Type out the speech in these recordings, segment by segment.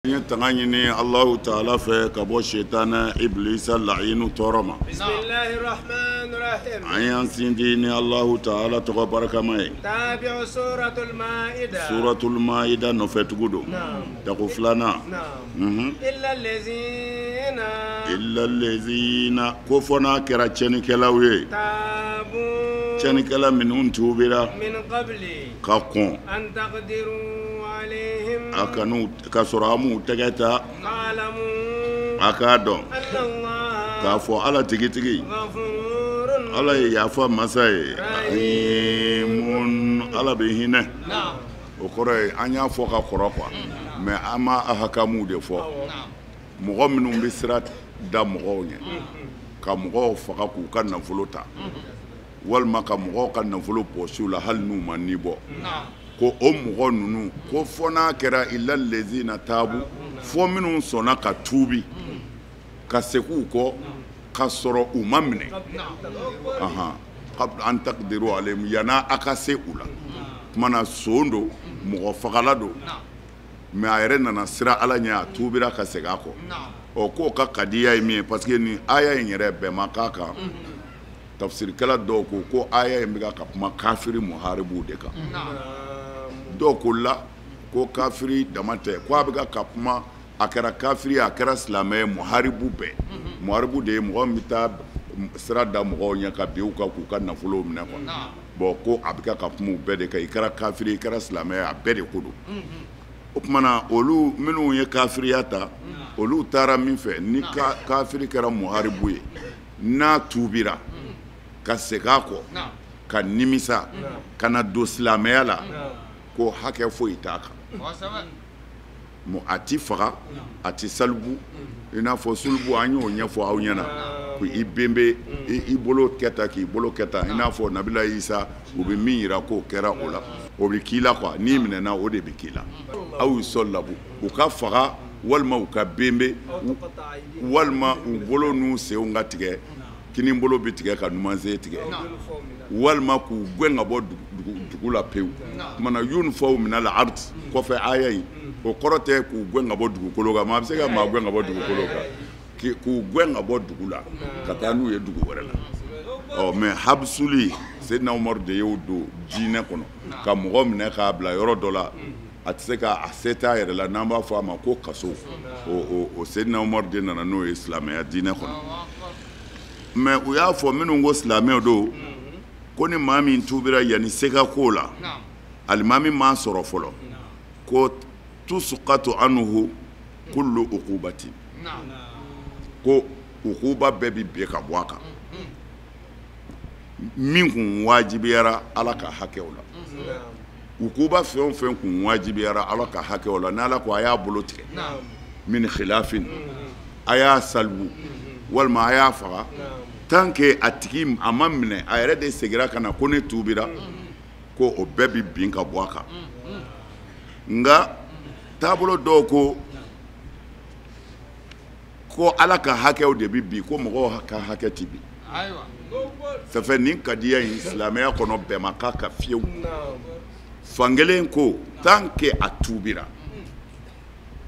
N ye tanga ɲini Alahu taala fɛ ka bɔ sitana ibilisa laɲini tɔɔrɔ ma. An y'an sindi ni Alahu taala tɔgɔ barikama ye. Suratul maida nɔfɛ tugu don. Tako filanan. Illa lezina ko fɔ n'a kɛra tiɲɛnikɛlaw ye. Tiɲɛnikɛla minnu tubira ka kɔn a kanu ka sɔrɔ an m'u tɛgɛ ta a k'a dɔn k'a fɔ Ala tigitigi Ala ye yafa masa ye Ala bɛ hinɛ o kɔrɔ ye an y'a fɔ ka kɔrɔ quoi mais an ma ahakamu de fɔ mɔgɔ minnu bɛ sira da mɔgɔw ɲɛ ka mɔgɔw faga k'u ka nafolo ta walima ka mɔgɔw ka nafolo pɔsiw la hali n'u ma ni bɔ ko o mɔgɔ ninnu ko fɔ n'a kɛra illa lezina taabu fɔ minnu sɔnna ka tuubi ka segin u kɔ ka sɔrɔ u ma minɛ an takdiru alayhim yan'a a ka se u la tuma na son don mɔgɔ fagala don mais a yɛrɛ nana siran Ala ɲɛ a tuubira ka segin a kɔ ɔ k'o ka kadiya ye min ye parce que nin aya in yɛrɛ bɛn ma k'a kan tafsirikɛla dɔw ko ko aya in bɛ ka kuma kafiri muharibuw de kan dɔw ko la ko kafiri dama tɛ ko a bɛ ka kuma a kɛra kafiri a kɛra silamɛ ye muharibu bɛɛ muharibu de ye mɔgɔ min bɛ taa sira da mɔgɔw ɲɛ ka bin u kan k'u ka nafolow minɛ quoi bon ko a bɛ ka kuma u bɛɛ de kan i kɛra kafiri i kɛra silamɛ ye a bɛɛ de ko don o tuma na olu minnu ye kafiriya ta olu taara min fɛ ni kafiri kɛra muharibu ye n'a tuubira ka segin a kɔ ka nimisa ka na don silamɛya la ko hakɛ foyi t'a kan a ti faga a ti salibu i n'a fɔ sulubu an y'o ɲɛfɔ aw ɲɛna ko i benbe i bolo kɛ tan k'i bolo kɛ tan i n'a fɔ nabila Isa u bɛ min yira k'o kɛra o la o bɛ k'i la quoi n'i minɛna o de bɛ k'i la aw yusɔlabu u ka faga walima u ka benbe walima u bolo n'u senw ka tigɛ kinin bolo bɛ tigɛ ka numansen tigɛ walima k'u gɛn ka bɔ dugu la pewu tuma na yunfaw minal ard kɔfɛ aya in o kɔrɔ tɛ k'u gɛn ka bɔ dugukolo kan maa bɛ se ka maa gɛn ka bɔ dugukolo kan k'u gɛn ka bɔ dugu la ka taa n'u ye dugu wɛrɛ la ɔ mais habsuli Seydina Umaru de y'o don diinɛ kɔnɔ ka mɔgɔ minɛ k'a bila yɔrɔ dɔ la a tɛ se k'a se t'a yɛrɛ la n'an b'a fɔ a ma ko kaso o Seydina Umaru de nana n'o ye silamɛya diinɛ kɔnɔ mais u y'a fɔ minnu ko silamɛw don ko ni maa min tuubira yanni se ka k'o la alimami m'a sɔrɔ fɔlɔ ko tusukatu anhu kullu ukubati ko ukuba bɛɛ bɛ bin ka bɔ a kan min kun wajibiyara Ala ka hakɛw la ukuba fɛn o fɛn kun wajibiyara Ala ka hakɛw la n'Ala ko a y'a bolo tigɛ min khilafin a y'a salibu walima a y'a faga tant que a tigi a ma minɛ a yɛrɛ de seginna ka na ko ne tuubira ko o bɛɛ bɛ bin ka bɔ a kan nka taabolo dɔw ko ko Ala ka hakɛw de bɛ bin ko mɔgɔw ka hakɛ tɛ bin ça fait nin kadiya in silamɛya kɔnɔ bɛn ma k'a kan fiyewu fankelen ko tant que a tuubira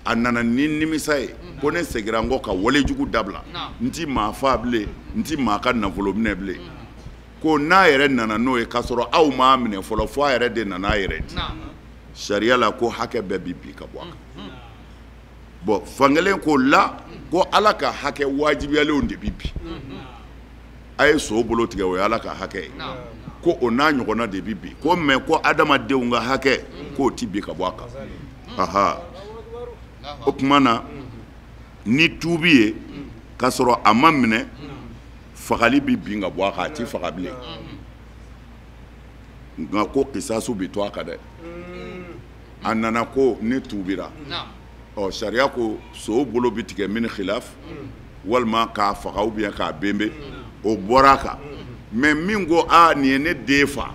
a nana ni nimisa ye ko ne seginna n kɔ ka walejugu dabila n ti maa faa bilen n ti maa ka nafolo minɛ bilen ko n'a yɛrɛ nana n'o ye k'a sɔrɔ aw m'a minɛ fɔlɔ fo a yɛrɛ de nana a yɛrɛ di sariya la ko hakɛ bɛɛ bɛ bin ka bɔ a kan bon fankelen ko la ko Ala ka hakɛ wajibiyalenw de bɛ bin a ye so bolo tigɛ o ye Ala ka hakɛ ye ko o n'a ɲɔgɔnna de bɛ bin ko mais ko adamadenw ka hakɛ k'o tɛ bin ka bɔ a kan aha o tuma na ni tuubi ye k'a sɔrɔ a ma minɛ fagali bɛ bin ka bɔ a kan a tɛ faga bilen nka ko kisasu bɛ to a kan dɛ a nana ko ne tuubira ɔ sariya ko so bolo bɛ tigɛ min khilaf walima k'a faga ou bien k'a benbe o bɔra a kan mais min ko aa nin ye ne den fa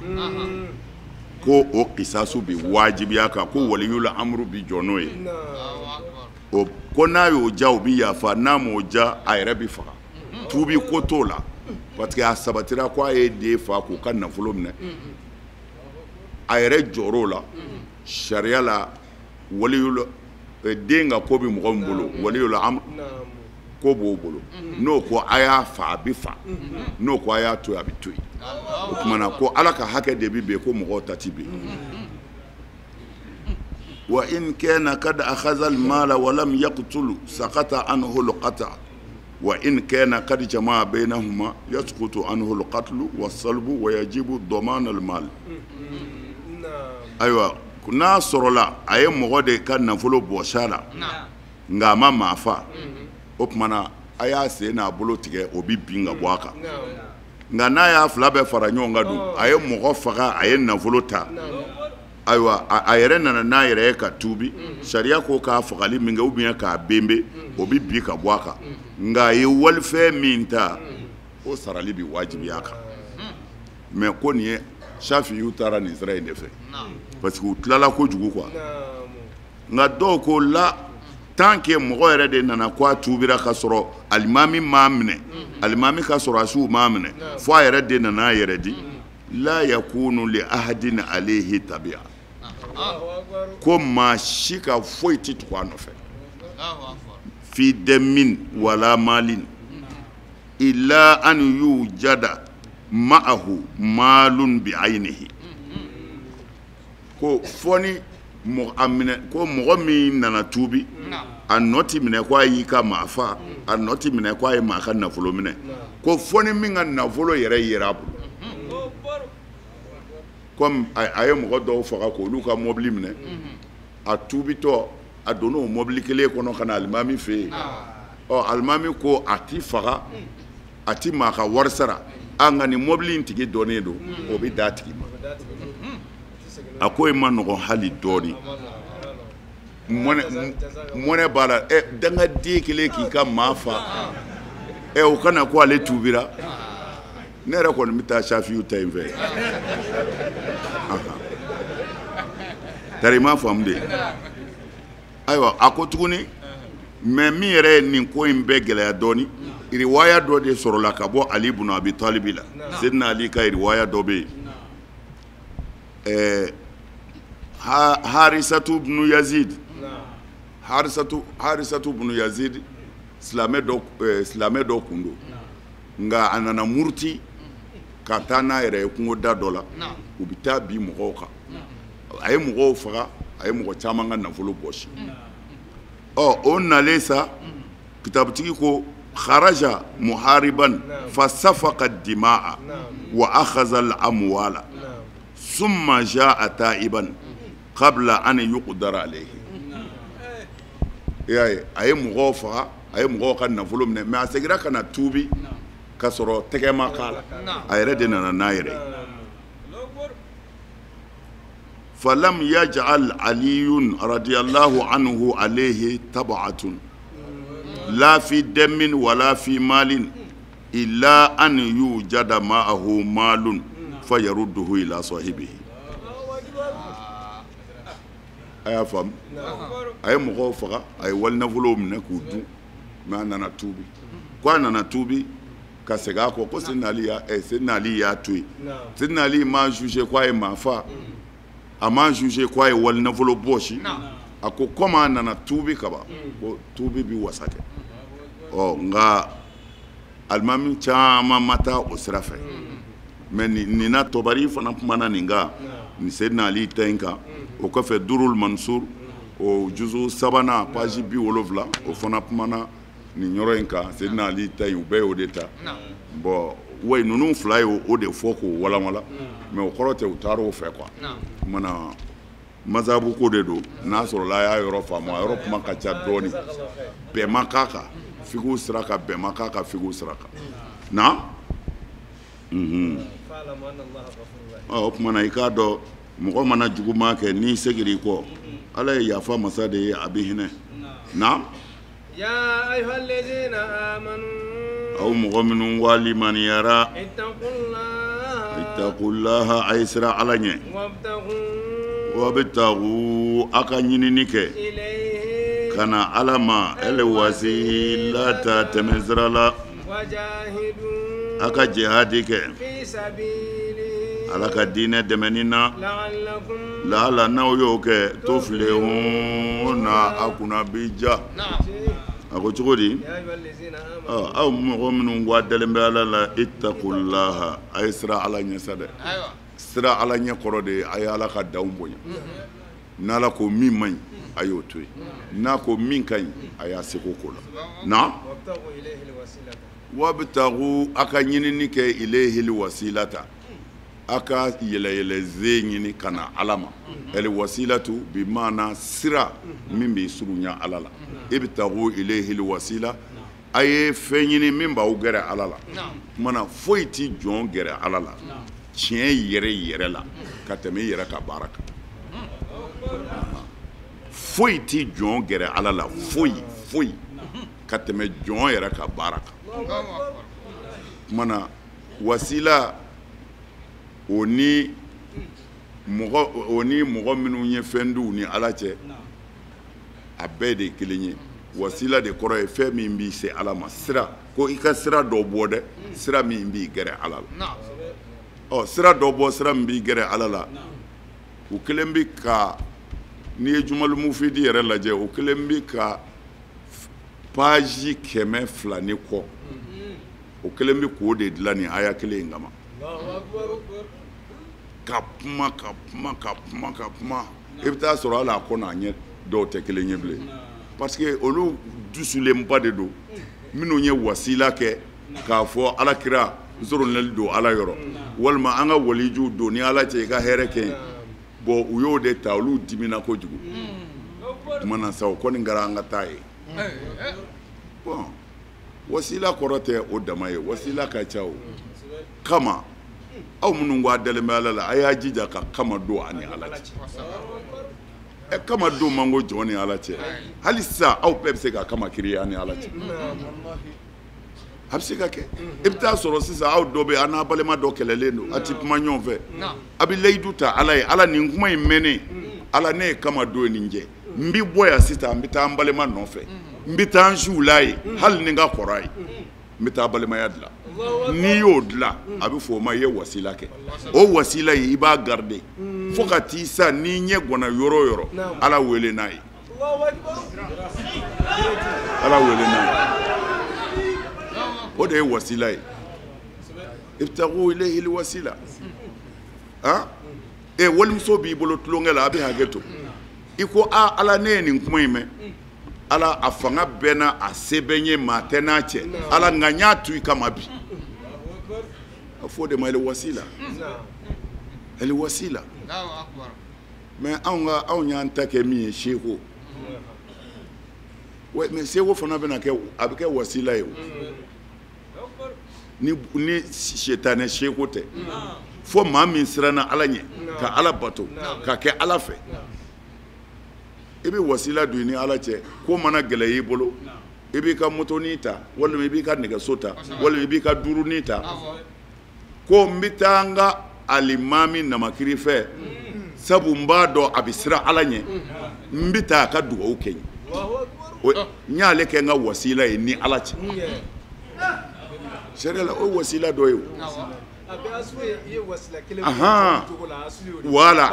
ko o kisasu bɛ wajibiya kan ko waliyul amuru bɛ jɔ n'o ye o ko n'a y'o ja o bɛ yafa n'a m'o ja a yɛrɛ bɛ faga tuubi ko t'o la parce que a sabatira ko a ye den fa k'u ka nafolo minɛ a yɛrɛ jɔr'o la sariya la waliyul Den ka ko bɛ mɔgɔ min bolo, waliyul amr, ko b'o bolo. N'o ko a y'a fa, a bɛ fa. N'o ko a y'a to yen, a bɛ to yen. O tuma na ko Ala ka hakɛ de bɛ bin, ko mɔgɔw ta ti bin. Wa in kana kad akhadha al-mala wa lam yaqtul saqata anhu al-qata wa in kana kad jama'a bainahuma yasqutu anhu al-qatlu was-salbu wa yajibu daman al-mal. Ayiwa, n'a sɔrɔla a ye mɔgɔ de ka nafolo bɔsi a la, nka a ma maa fa, o tuma na a y'a sen n'a bolo tigɛ, o bɛ bin ka bɔ a kan. Nka n'a y'a fila bɛɛ fara ɲɔgɔn kan dun, a ye mɔgɔ faga, a ye nafolo ta, ayiwa, a yɛrɛ nana n'a yɛrɛ ye ka tuubi, sariya ko k'a fagali min kɛ ou bien k'a benbe, o bɛ bin ka bɔ a kan. Nka a ye walifɛn min ta, o sarali bɛ wajibiya a kan. Mais ko nin ye Shafiyu taara nin sira in de fɛ, parce que u tilala kojugu quoi. Nka dɔw ko la, tant que mɔgɔ yɛrɛ de nana ko a tuubira ka sɔrɔ alimami m'a minɛ, alimami ka sɔrɔdasiw m'a minɛ, fo a yɛrɛ de nana a yɛrɛ di, la yakunu li ahadin alayhi tabi'a, ko maa si ka foyi tɛ tugu a nɔfɛ, fi damin wala malin illa an yujada ma'ahu malun bi aynihi. Ko fɔ ni a minɛ, ko mɔgɔ min nana tuubi, a nɔ ti minɛ ko a y'i ka maa fa, a nɔ ti minɛ ko a ye maa ka nafolo minɛ, ko fɔ ni min ka nafolo yɛrɛ yera a bolo. Comme a ye mɔgɔ dɔw faga k'olu ka mɔbili minɛ, a tuubitɔ a donna o mɔbili kelen kɔnɔ ka na alimami fɛ yen. Ɔ, alimami ko a ti faga, a ti maa ka wari sara, a nka nin mɔbili in tigi dɔnnen don, o bɛ d'a tigi ma. A ko in ma nɔgɔn hali dɔɔni, mɔnɛ b'a la. Ɛ, dangaden kelen k'i ka maa fa, ɛ, o kana ko ale tuubira. Ne yɛrɛ kɔni bɛ taa Shafiyu ta in fɛ. Tari i m'a faamu de. Ayiwa, a ko tuguni, mais min yɛrɛ ye nin ko in bɛɛ gɛlɛya dɔɔni, riwaya dɔ de sɔrɔla ka bɔ Ali ibn Abi Talibi la. Seydina Ali ka riwaya dɔ bɛ yen, ɛɛ, Harisatu ibn Yazid, Harisatu ibn Yazid, silamɛ dɔ kun don, nka a nana muruti ka taa n'a yɛrɛ ye kungoda dɔ la, u bɛ taa bin mɔgɔw kan. A ye mɔgɔw faga, a ye mɔgɔ caman ka nafolo bɔsi. Ɔ, o nalen sa, kitabutigi ko kharaja muhariban fasafaka dimaa wa akhadha al-amwala summa jaa taiban qabla an yuqdara alayhi. I y'a ye, a ye mɔgɔw faga, a ye mɔgɔw ka nafolo minɛ, mais a seginna ka na tuubi ka sɔrɔ tɛgɛ ma k'a la, a yɛrɛ de nana n'a yɛrɛ ye. Falam yaj'al aliyun radiyallahu anhu alayhi tab'atun la fi damin wala fi malin illa an yujada ma'ahu malun fayarudduhu ila sahibihi. A y'a faamu, a ye mɔgɔw faga, a ye wali nafolow minɛ k'u dun, mais a nana tuubi. Ko a nana tuubi ka segin a kɔ, ko Seydina Ali y'a to yen. Seydina Ali m'a jugé ko a ye maa fa, a m'a jugé ko a ye wali nafolo bɔsi. A ko comme a nana tuubi kaban, ko tuubi bi wasa kɛ. Ɔ, nka alimami caman ma taa o sira fɛ. Mais nin na Tɔbari fana kumana nin kan, nin Seydina Ali ta in kan. O kɔfɛ Durul Mansur, o juzu sabanan page 70, o fana kumana nin yɔrɔ in kan, Seydina Ali ta in, u bɛɛ y'o de ta. Bon, wa ninnu fila ye o de fɔ k'o walanwalan, mais o kɔrɔ tɛ u taara o fɛ quoi. Kumana mazabu ko de don, n'a sɔrɔla a y'a yɔrɔ faamu, a yɔrɔ kuma ka ca dɔɔni. Bɛn ma k'a kan figiw sira kan, bɛn ma k'a kan figiw sira kan. Na o tuma na i k'a dɔn mɔgɔ mana juguman kɛ, n'i seginna i kɔ, Ala ye yafa masa de ye, a bɛ hinɛ. Na aw mɔgɔ minnu walimaniyara, ittaqullaha, a ye siran Ala ɲɛ, wabtagu, a ka ɲinini kɛ ka na Ala ma, el wasilata, tɛmɛsira la, a ka jihadi kɛ Ala ka diinɛ dɛmɛni na laala n'aw y'o kɛ tuflihuna a kunna bi ja a ko cogo di aw mɔgɔ minnu ko a dalen bɛ Ala la ittaqulaha a ye siran Ala ɲɛ sa dɛ siran Ala ɲɛ kɔrɔ de ye a ye Ala ka danw bonya n'Ala ko min man ɲi a y'o to yen n'a ko min ka ɲi a y'a seko k'o la na wabtagu a ka ɲinini kɛ ilayhil wasilata a ka yɛlɛyɛlɛ ze ɲini ka na Ala ma el wasilatu bi maana sira min b'i surunya Ala la ibtagu ilayhil wasila a ye fɛn ɲini min b'aw gɛrɛ Ala la kumana foyi ti jɔn gɛrɛ Ala la tiɲɛ yɛrɛ yɛrɛ la ka tɛmɛ i yɛrɛ ka baara kan foyi ti jɔn gɛrɛ Ala la foyi foyi ka tɛmɛ jɔn yɛrɛ ka baara kan kumana wasila o ni mɔgɔ minnu ye fɛn d'u ni Ala cɛ a bɛɛ de ye kelen ye wasila de kɔrɔ ye fɛn min b'i se Ala ma sira ko i ka sira dɔ bɔ dɛ sira min b'i gɛrɛ Ala la ɔ sira dɔ bɔ sira min b'i gɛrɛ Ala la u kelen bɛ ka n'i ye Jumalu Mufidi yɛrɛ lajɛ o kelen bɛ ka page 200 ni kɔ o kelen bɛ k'o de dilan nin aya kelen in kama ka kuma ka kuma ka kuma ka kuma i bɛ taa sɔrɔ hali a kɔ n'a ɲɛ dɔw tɛ kelen ye bilen parce que olu dusulenba de don minnu ye wasila kɛ k'a fɔ Ala kira n don Ala yɔrɔ walima an ka walijuw don ni Ala cɛ i ka hɛrɛ kɛ bon u y'o de ta olu dimina kojugu tuma na sa o kɔni kɛra an ka taa ye bon wasila kɔrɔ tɛ o dama ye wasila ka ca o kama aw minnu ko a dalen bɛ Ala la a y'a jija ka kama don a ni Ala cɛ ɛ kama don man ko jɔn ni Ala cɛ hali sisan aw bɛɛ bɛ se ka kama créer an ni Ala cɛ a bɛ se ka kɛ i bɛ taa sɔrɔ sisan aw dɔ bɛ an n'a balima dɔ kɛlɛlen don a tɛ kuma ɲɔgɔn fɛ a bɛ layidu ta Ala ye Ala nin kuma in mɛnnen Ala ne ye kama don ye nin jɛ n bɛ bɔ yan sisan n bɛ taa n balima nɔfɛ n bɛ taa n siw la ye hali ni n ka kɔrɔ a ye n bɛ taa balimaya dilan n'i y'o dilan a bɛ fɔ o ma i ye wasila kɛ o wasila in i b'a garder fo ka t'i sa n'i ɲɛ gwanna yɔrɔ o yɔrɔ Ala wele n'a ye Ala wele n'a ye o de ye wasila ye ibtagu ilayhi wasila ah e walimuso b'i bolo tulonkɛ la a bɛ hakɛ to i ko a Ala ne ye nin kuma in mɛn Ala a fanga bɛɛ n'a a se bɛ n ye maa tɛ n'a cɛ Ala nka n y'a to i kama bi a fɔ o de ma el wasila el wasila mais anw ka anw y'an ta kɛ min ye seko mais seko fana bɛna kɛ a bɛ kɛ wasila ye o ni sitanɛ seko tɛ fo maa min siranna Ala ɲɛ ka Ala bato ka kɛ Ala fɛ i bɛ wasila don i ni Ala cɛ ko mana gɛlɛya i bolo i b'i ka motonin ta walima i b'i ka nɛgɛso ta walima i b'i ka duurunin ta ko n bɛ taa n ka alimami namakiri fɛ sabu n b'a dɔn a bɛ siran Ala ɲɛ n bɛ taa a ka dugawu kɛ n ye n y'ale kɛ n ka wasila ye ni Ala cɛ sariya la o ye wasila dɔ ye o. Voilà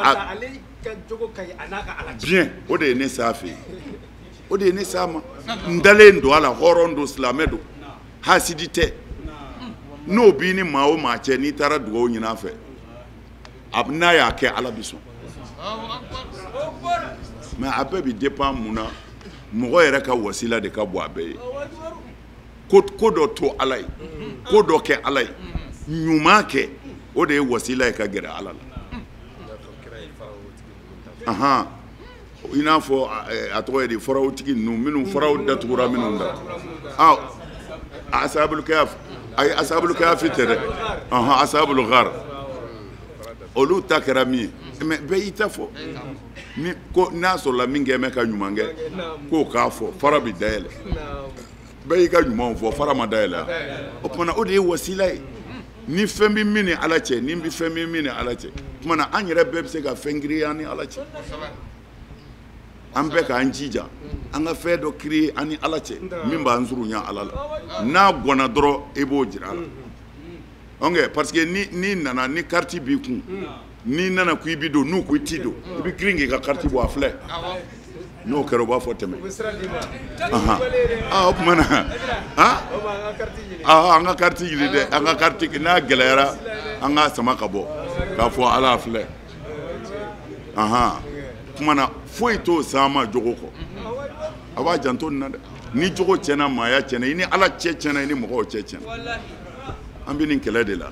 bien o de ye ne s'a fɛ yen o de ye ne s'a ma n dalen don a la hɔrɔn don silamɛ don hasidi tɛ n'o b'i ni maa o maa cɛ n'i taara dugawu ɲini a fɛ n'a y'a kɛ Ala bɛ sɔn mais a bɛɛ bɛ dépend mun na mɔgɔ yɛrɛ ka wasila de ka bon a bɛɛ ye ko dɔ to Ala ye ko dɔ kɛ Ala ye ɲuman kɛ o de ye wasila ye ka gɛrɛ Ala la ahan i n'a fɔ a tɔgɔ ye di farawotigi ninnu minnu faraw datugura minnu da ah asabulu kahf ayi asabulu kahf tɛ dɛ ahan asabulu ghar olu ta kɛra min ye mais bɛɛ y'i ta fɔ ni ko n'a sɔrɔla min kɛ mɛ ka ɲuman kɛ k'o k'a fɔ fara bɛ dayɛlɛ bɛɛ y'i ka ɲumanw fɔ fara ma dayɛlɛ o tuma na o de ye wasila ye ni fɛn bɛ min ni Ala cɛ ni bɛ fɛn bɛ min ni Ala cɛ o tuma na an yɛrɛ bɛɛ bɛ se ka fɛn créer an ni Ala cɛ an bɛɛ k'an jija an ka fɛn dɔ créer an ni Ala cɛ min b'an surunya Ala la n'a gwanna dɔrɔn i b'o jira a la. Ok, parce que ni nana ni carte b'i kun, n'i nana ko i bɛ don, n'u ko i t'i don, i bɛ girin k'i ka carte bɔ a filɛ. N'o kɛra u b'a fɔ tɛmɛ. O tuma na an ka carte ɲini dɛ, an ka carte n'a gɛlɛyara an k'a sama ka bɔ k'a fɔ ala filɛ. Tuma na foyi t'o s'an ma jogo kɔ. A b'a janto nin na dɛ. Ni jogo tiɲɛna, maaya tiɲɛna, i ni ala cɛ tiɲɛna, i ni mɔgɔw cɛ tiɲɛna. An bɛ nin kɛlɛ de la.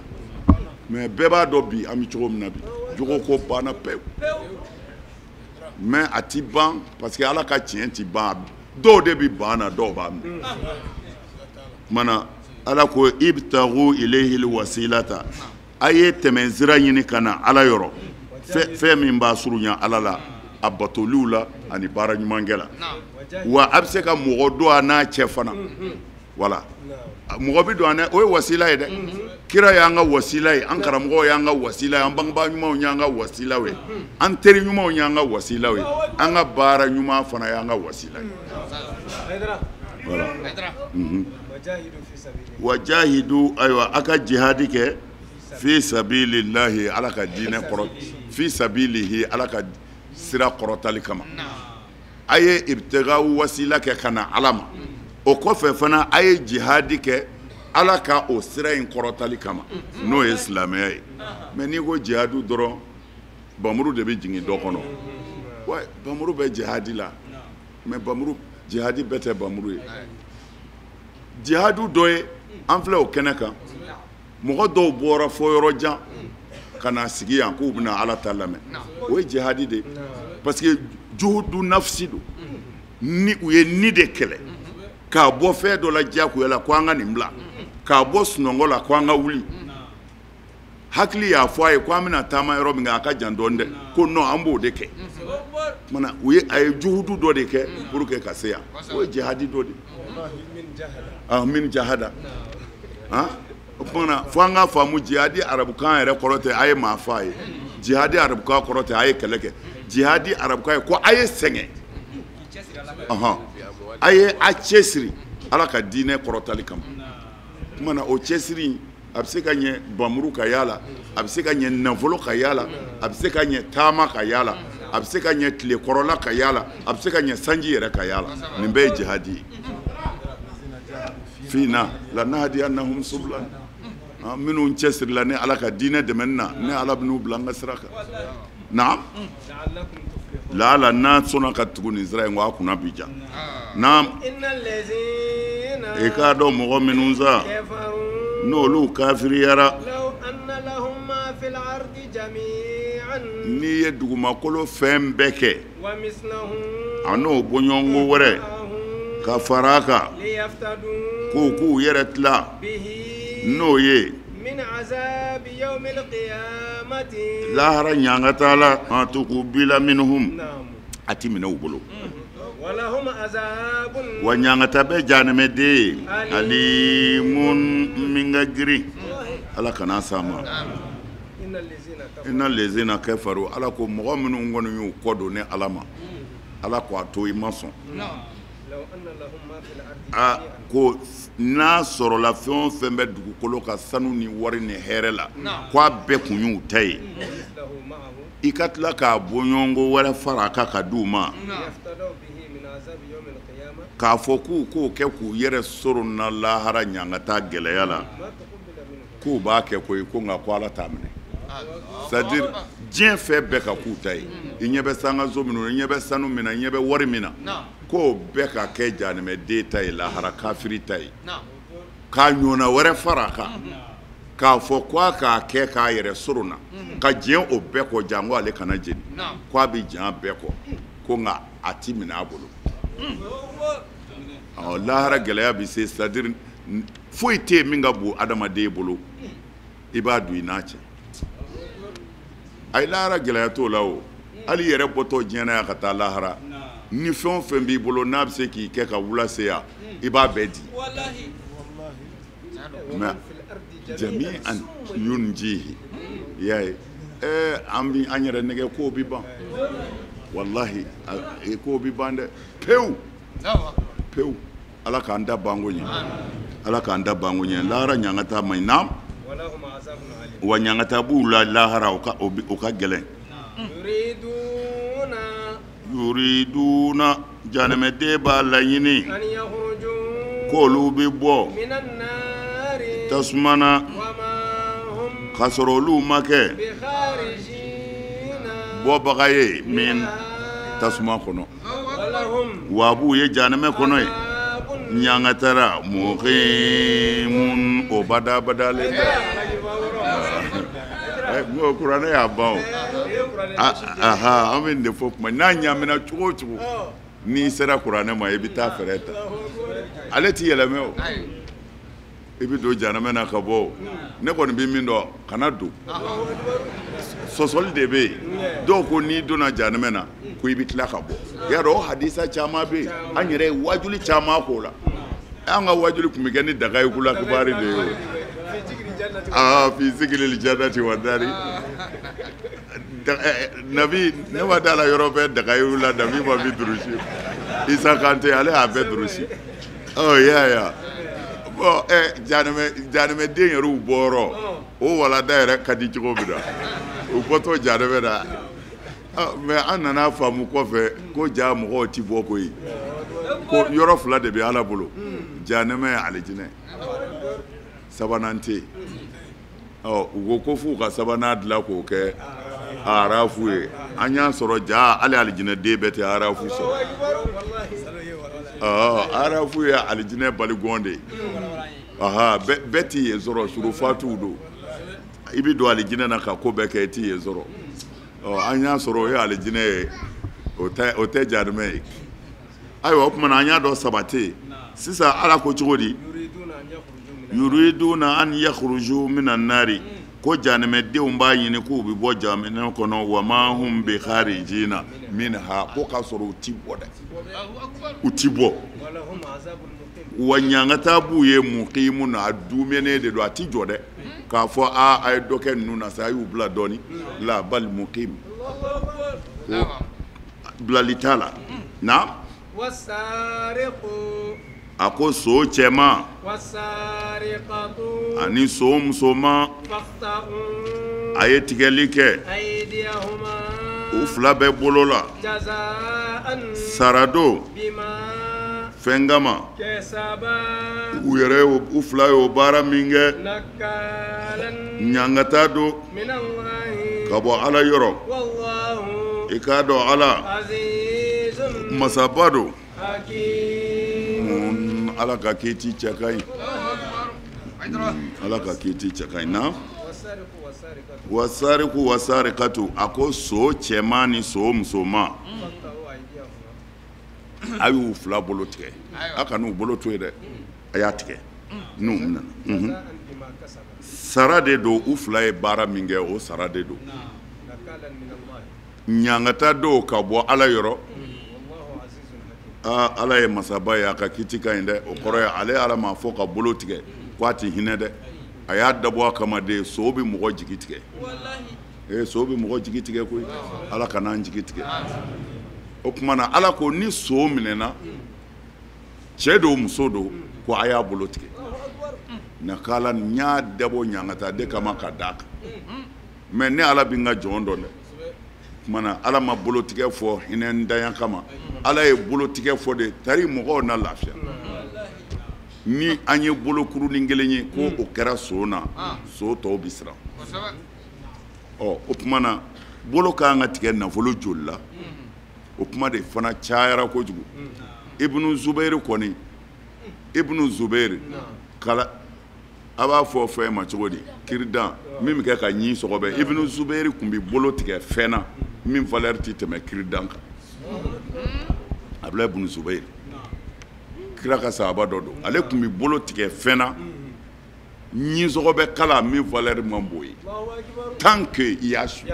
Mais bɛɛ b'a dɔn bi an bɛ cogo min na bi, jogo ko banna pewu. Mais a ti ban parce que ala ka tiɲɛ ti ban. Dɔw de bi ban na, dɔw b'a minɛ. Tuma na ala ko ibtagu ilayhi alwasilata, a ye tɛmɛnsira ɲini ka na ala yɔrɔ, fɛn min b'a surunya ala la, a batoliw la ani baara ɲumankɛ la. Wa a bɛ se ka mɔgɔ don a n'a cɛ fana. Voilà, mɔgɔ bɛ don a n'a, o ye wasila ye dɛ. Kira y'an ka wasila ye, an karamɔgɔw y'an ka wasila ye, an bangebaa ɲumanw y'an ka wasilaw ye, an teri ɲumanw y'an ka wasilaw ye, an ka baara ɲuman fana y'an ka wasila ye. Voilà. Wajahidu, ayiwa a ka jihadi kɛ fi sabilillahi, ala ka diinɛ kɔrɔ, fi sabilihi, ala ka sira kɔrɔtali kama. A ye ibtiga wasila kɛ ka na ala ma. O kɔfɛ fana a ye jihadi kɛ ala ka o sira in kɔrɔtali kama, n'o ye silamɛya ye. Mais n'i ko jihadu dɔrɔn, bamuru de bɛ jigin dɔ kɔnɔ. Wa bamuru bɛ jihadi la, mais bamuru jihadi bɛɛ tɛ bamuru ye. Jihadu dɔ ye, an filɛ o kɛnɛ kan, mɔgɔ dɔw bɔra fo yɔrɔ jan ka na sigi yan k'u bɛna ala ta lamɛn. O ye jihadi de ye, parce que juhudu nafsi don. Ni u ye ni de kɛlɛ k'a bɔ fɛn dɔ la diyagoya la ko an ka nin bila, k'a bɔ sunɔgɔ la ko an ka wuli. Hakili y'a fɔ a ye ko an bɛna taama yɔrɔ min kan a ka jan dɔɔni dɛ, ko non an b'o de kɛ. Kumana u ye, a ye juhudu dɔ de kɛ pour que ka se yan. O ye jihadi dɔ de ye. Min jahada. O kumana fo an ka faamu, jihadi arabukan yɛrɛ kɔrɔ tɛ a ye maa faa ye. Jihadi arabukan kɔrɔ tɛ a ye kɛlɛ kɛ. Jihadi arabukan ye ko a ye sɛgɛn. A ye a cɛsiri ala ka diinɛ kɔrɔtali kama. Kumana o cɛsiri a bɛ se ka ɲɛ bamuru ka y'a la, a bɛ se ka ɲɛ nafolo ka y'a la, a bɛ se ka ɲɛ taama ka y'a la, a bɛ se ka ɲɛ tilekɔrɔla ka y'a la, a bɛ se ka ɲɛ sanji yɛrɛ ka y'a la. Nin bɛɛ ye jihadi ye. Fina lanahdiyannahum subulana, minnu cɛsirila ni ala ka diinɛ dɛmɛni na, ne ala bɛ n'u bila an ka sira kan. Naam, laala n'a sɔnna ka tugu nin sira in kɔ, a kunna bi ja. Naam, i k'a dɔn mɔgɔ minnu sa n'olu kafiriyara, n'i ye dugumakolo fɛn bɛɛ kɛ a n'o bɔɲɔgɔnko wɛrɛ ka fara a kan, k'u k'u yɛrɛ tila n'o ye lahara ɲangata la, a tuqubila minhum, a ti minɛ u bolo. Wa ɲangata bɛ jahanamɛden ye, alimun min ka girin, ala kana s'a ma. Inna lezina kafaru, ala ko mɔgɔ minnu kɔni y'u kɔ don ne ala ma, ala ko a to i ma sɔn. A ko n'a sɔrɔla fɛn o fɛn bɛ dugukolo ka sanu ni wari ni hɛrɛ la, k'a bɛɛ kun y'u ta ye, i ka tila k'a bɔɲɔgɔnko wɛrɛ fara a kan ka di u ma, k'a fɔ k'u k'o kɛ k'u yɛrɛ sɔrɔ na lahara ɲangata gɛlɛya la, k'u b'a kɛ koyi, ko nka ko ala t'a minɛ. C'est à dire diɲɛ fɛn bɛɛ ka k'u ta ye, i ɲɛ bɛ sangaso minnu na, i ɲɛ bɛ sanu min na, i ɲɛ bɛ wari min na, k'o bɛɛ ka kɛ jahanamɛden ta ye, lahara kafiri ta ye, k'a ɲɔgɔnna wɛrɛ fara a kan, k'a fɔ k'a k'a kɛ k'a yɛrɛ sɔrɔ na, ka diɲɛ o bɛɛ kɔ, janko ale kana jeni, k'a bɛ diɲɛ bɛɛ kɔ, ko nka a ti minɛ a bolo. Ɔ lahara gɛlɛya bɛ se, c'est à dire foyi tɛ yen min ka bon adamaden bolo, i b'a don i n'a cɛ. Ayi, lahara gɛlɛya t'o la o. Hali yɛrɛ bɔtɔ diɲɛ na yan ka taa lahara, ni fɛn o fɛn b'i bolo n'a bɛ se k'i kɛ ka wula se yan, i b'a bɛɛ di. Mais jami'an yunjihi, i y'a ye, an bi an yɛrɛ nɛgɛ k'o bi ban, walahi k'o bi ban dɛ, pewu pewu. Ala k'an da banko ɲɛ, ala k'an da banko ɲɛ. Lahara ɲangata man ɲi. Naam. Wa ɲangata b'u la lahara, o ka gɛlɛn. Yuriduna, janɛmɛden b'a laɲini k'olu bɛ bɔ tasuma na k'a sɔrɔ olu ma kɛ bɔbaga ye min tasuma kɔnɔ. Wa b'u ye janɛmɛ kɔnɔ ye ɲangatara muqimun, o badabadalen bɛ. Kuranɛ y'a ban o. Aha, an bɛ nin de fɔ kuma n'a ɲaamina cogo o cogo, n'i sera kuranɛ ma i bɛ taa fɛɛrɛ ta. Ale t'i yɛlɛmɛ o, i bɛ don janɛmɛ na ka bɔ o. Ne kɔni bɛ min dɔn, kana don. Sɔsɔli de bɛ yen. Dɔw ko n'i donna janɛmɛ na ko i bɛ tila ka bɔ. I y'a dɔn o hadisa caman bɛ yen, an yɛrɛ ye wajuli caman k'o la. An ka wajuli tun bɛ kɛ ni daga ye kula kibaru de ye o. Aa, fi zikiril jannati wa nari. Nabi ne ma da la yɔrɔ bɛɛ daga ye la, Nabi ma min durusi. Isa Kante ale y'a bɛɛ durusi. Ɔ y'a ye bon, janɛmɛden yɛrɛw bɔyɔrɔ o walanda yɛrɛ ka di cogo min na, u bɔtɔ janɛmɛ na. Mais an nana faamu kɔfɛ ko ja mɔgɔw ti bɔ koyi, ko yɔrɔ fila de bɛ Ala bolo, janɛmɛ alijinɛ, sabanan tɛ yen. Ɔ, u ko f'u ka sabanan dilan k'o kɛ arafu ye. An y'a sɔrɔ ja hali alijinɛden bɛɛ tɛ arafu sɔrɔ. Ɔ, arafu ye alijinɛ baligɔn de ye. Aha, bɛɛ t'i yen sɔrɔ, surufatuw don. I bɛ don alijinɛ na ka ko bɛɛ kɛ, i t'i yen sɔrɔ. Ɔ, an y'a sɔrɔ o ye alijinɛ ye, o tɛ janɛmɛ ye. Ayiwa, o tuma na an y'a dɔn saba tɛ yen. Sisan Ala ko cogo di? Yuriduna an yakhruju minan nari, ko janɛmɛdenw b'a ɲini k'u bɛ bɔ janɛmɛ kɔnɔ. Wa ma hum bi kharijina minha, ko k'a sɔrɔ u ti bɔ dɛ, u ti bɔ. Wa ɲangata b'u ye muqimun na, a dumɛnen de don, a ti jɔ dɛ. K'a fɔ a a ye dɔ kɛ ninnu na sa, a y'u bila dɔɔni la, bal muqim, ko bilali t'a la. Na a ko so cɛman ani so musoman a ye tigɛli kɛ u fila bɛɛ bolo la, sara don fɛn kama u yɛrɛ u fila y'o baara min kɛ, ɲangata don ka bɔ Ala yɔrɔ. I k'a dɔn Ala masaba don. Ala ka kiti cɛ ka ɲi, Ala ka kiti cɛ ka ɲi. Na wasariku wasarikatu, a ko so cɛman ni so musoman a y'u fila bolo tigɛ, a kan'u bolo to yen dɛ, a y'a tigɛ n'u nana. Sara de don, u fila ye baara min kɛ o sara de don. Ɲangata dɔw ka bɔ Ala yɔrɔ. Aa, Ala ye masaba ye, a ka kiti ka ɲi dɛ. O kɔrɔ ye ale Ala m'a fɔ ka bolo tigɛ ko a ti hinɛ dɛ. A y'a dabɔ a kama de, so bɛ mɔgɔ jigi tigɛ. Ee, so bɛ mɔgɔ jigi tigɛ koyi, Ala kan'an jigi tigɛ. O tuma na Ala ko ni so minɛna, cɛ don muso don, ko a y'a bolo tigɛ. Nakala n y'a dabɔ ɲangata de kama ka d'a kan. Mais ne Ala bɛ n ka jɔn dɔn dɛ. Kumana Ala ma bolotigɛ fɔ hinɛ ntanya kama, Ala ye bolotigɛ fɔ de tari mɔgɔw na lafiya. Ni an ye bolokurunin kelen ye ko o kɛra so na, so tɔw bɛ siran. Ɔ, o tuma na bolo ka kan ka tigɛ nafolo joli la, o kuma de fana cayara kojugu. Ibnu Zubairu kɔni, Ibnu Zubairu kala a b'a fɔ fɛn ma cogo di, kiridan min bɛ kɛ ka ɲin sɔgɔbɛ. Ibnu Zubairu tun bɛ bolo tigɛ fɛn na min valeur tɛ tɛmɛ kiridan kan. Abulayi ibnu Zubairu, kira ka sahaba dɔ don, ale tun bɛ bolo tigɛ fɛn na ɲin sɔgɔbɛ kala min valeur man bon ye, tant que i y'a su.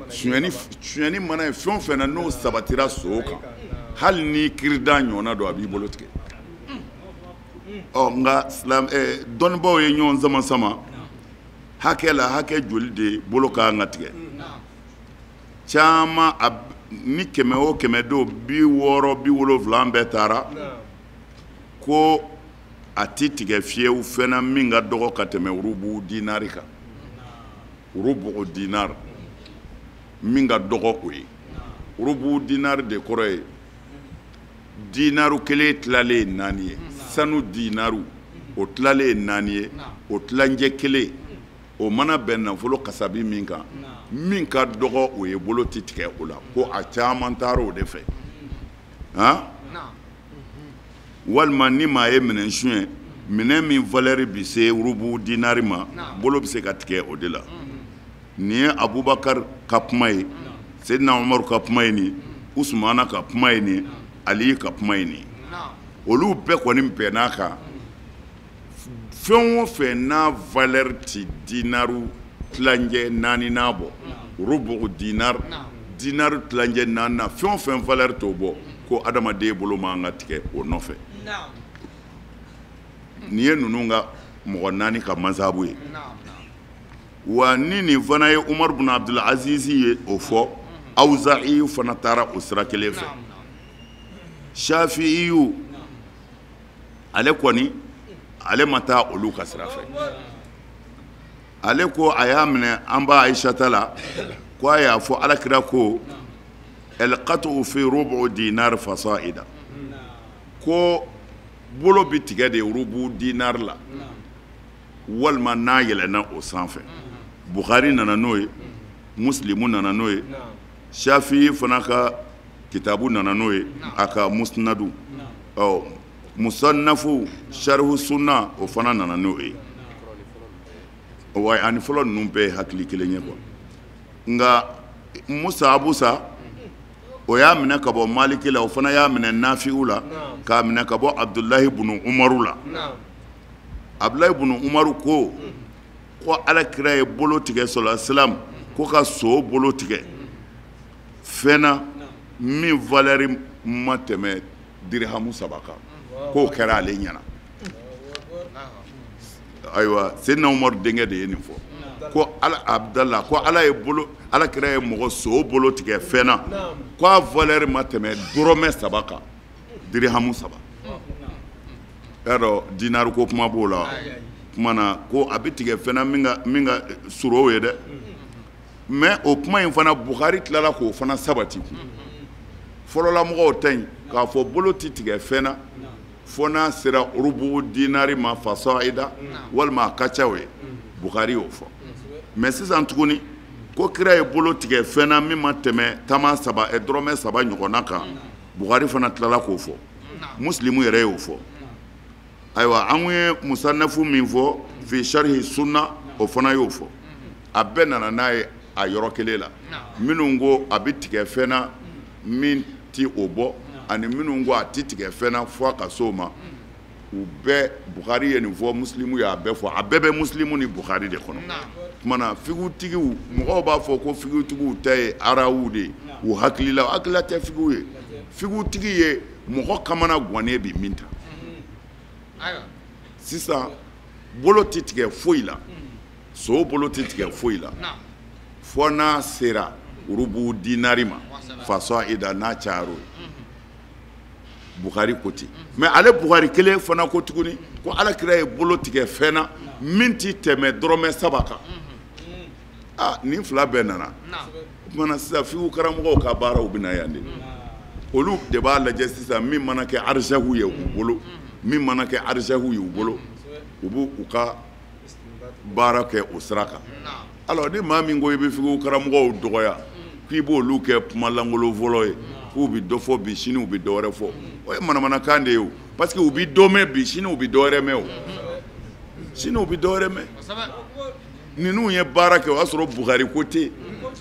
Sonyɛni mana ye fɛn o fɛn na n'o sabatira so kan, hali ni kiridan ɲɔgɔnna don, a b'i bolo tigɛ. Ɔ, nka dɔnnibaaw ye ɲɔgɔn sama sama hakɛ la, hakɛ joli de bolo ka kan ka tigɛ. Caman ni 100 o 100 don, 60 70 bɛɛ taara ko A ti tigɛ fiyewu fɛn na min ka dɔgɔ ka tɛmɛ urubu dinari kan, urubu dinari min ka dɔgɔ o ye. Urubu dinari de kɔrɔ ye dinaru kelen tilalen ye naani ye, sanu dinaru o tilalen ye naani ye, o tilancɛ kelen o mana bɛn nafolo kasabi min kan, min ka dɔgɔ o ye, bolo ti tigɛ o la. Ko a caman taara o de fɛ. Han, walima ni maa ye minɛn suɲɛ, minɛn min valeur bi se urubu dinari ma, bolo bɛ se ka tigɛ o de la. Nin ye Abubakar ka kuma ye, Seydina Umaru ka kuma ye nin, Usumana ka kuma ye nin, Ali ka kuma ye nin. Olu bɛɛ kɔni bɛnn'a kan, fɛn o fɛn n'a valeur ti dinaru tilancɛ naani n'a bɔ, rubu dinar, dinaru tilancɛ naani na, fɛn o fɛn valeur t'o bɔ, ko adamaden bolo man ka tigɛ o nɔfɛ. Nin ye ninnu ka mɔgɔ naani ka masabu ye. Wa ni nin fana ye Umaru bun Abdul Aziz ye o fɔ, Awza'i fana taara o sira kelen fɛ. Shafi'iyu ale kɔni ale ma taa olu ka sira fɛ. Ale ko a y'a minɛ an ba Ayisata la, ko a y'a fɔ Alakira ko alqatu fi rubu dinar fasa'ida, ko bolo bi tigɛ de rubu dinar la walima n'a yɛlɛnna o sanfɛ. Bukhari nana n'o ye, Muslimu nana n'o ye, Shafi'i fana ka kitabu nana n'o ye, a ka musnadu, ɔ musannafu sharhu sunna o fana nana n'o ye. Wa ani fɔlɔ ninnu bɛɛ ye hakili kelen ye quoi. Nka Musa Abusa o y'a minɛ ka bɔ Maliki la, o fana y'a minɛ Nafi'u la, k'a minɛ ka bɔ Abdulahi bunu Umaru la. Abdulahi bunu Umaru ko ko Ala kira ye bolo tigɛ sallallahu alaihi wasallam, ko ka so bolo tigɛ fɛn na min valeur ma tɛmɛ dirhamu 3 kan, k'o kɛra ale ɲɛna. Ayiwa, Seydina Umaru denkɛ de ye nin fɔ, ko ala Abdallah ko ala ye bolo, Ala kira ye mɔgɔ so bolo tigɛ fɛn na ko a valeur ma tɛmɛ dɔrɔmɛ 3 kan, dirhamu 3. Y'a dɔn dinaru ko kuma b'o la, kuma na ko a bɛ tigɛ fɛn na min ka surun o ye dɛ. Mais o kuma in fana Bukhari tilala k'o fana sabati. Fɔlɔlamɔgɔw ta in k'a fɔ bolo ti tigɛ fɛn na fo n'a sera urubu dinari ma fasa'ida walima a ka ca o ye, Bukhari y'o fɔ. Mais sisan tuguni ko kira ye bolo tigɛ fɛn na min ma tɛmɛ tama 3 dɔrɔmɛ 3 ɲɔgɔnna kan, Bukhari fana tilala k'o fɔ, Muslimu yɛrɛ y'o fɔ. Ayiwa, an ye musannafu min fɔ fi sharhi sunna, o fana y'o fɔ. A bɛɛ nana n'a ye a yɔrɔ kelen la. Minnu ko a bɛ tigɛ fɛn na min ti o bɔ, ani minnu ko a ti tigɛ fɛn na fo a ka s'o ma, u bɛɛ Bukhari ye nin fɔ, Muslimu y'a bɛɛ fɔ, a bɛɛ bɛ Muslimu ni Bukhari de kɔnɔ. Tuma na figutigiw, mɔgɔw b'a fɔ ko figutigiw ta ye arawu de ye, u hakilila hakilila tɛ figiw ye. Figutigi ye mɔgɔ kamana gannen bi min ta. Sisan bolo ti tigɛ foyi la, so bolo ti tigɛ foyi la fo n'a sera urubu dinari ma fasa'ida, n'a cayara o ye. Bukhari ko ten. Mais ale Bukhari kelen fana ko tuguni ko Ala kira ye bolo tigɛ fɛn na min ti tɛmɛ dɔrɔmɛ 3 kan. Ah, nin fila bɛɛ nana. O tuma na sisan figiw karamɔgɔw ka baaraw bɛ na yan de. Olu de b'a lajɛ sisan min mana kɛ arjahu ye u bolo, min mana kɛ arjahu ye u bolo, u b'u u ka baara kɛ o sira kan. Alors ni maa min ko i bɛ figiw karamɔgɔw dɔgɔya, k'i b'olu kɛ kuma lankolon fɔlɔ ye, k'u bɛ dɔ fɔ bi, sini u bɛ dɔ wɛrɛ fɔ, o ye manamanakan de ye o. Parce que u bɛ dɔ mɛn bi, sini u bɛ dɔ wɛrɛ mɛn o, sini u bɛ dɔ wɛrɛ mɛn. Ninnu ye baara kɛ o y'a sɔrɔ Bukhari ko tɛ yen,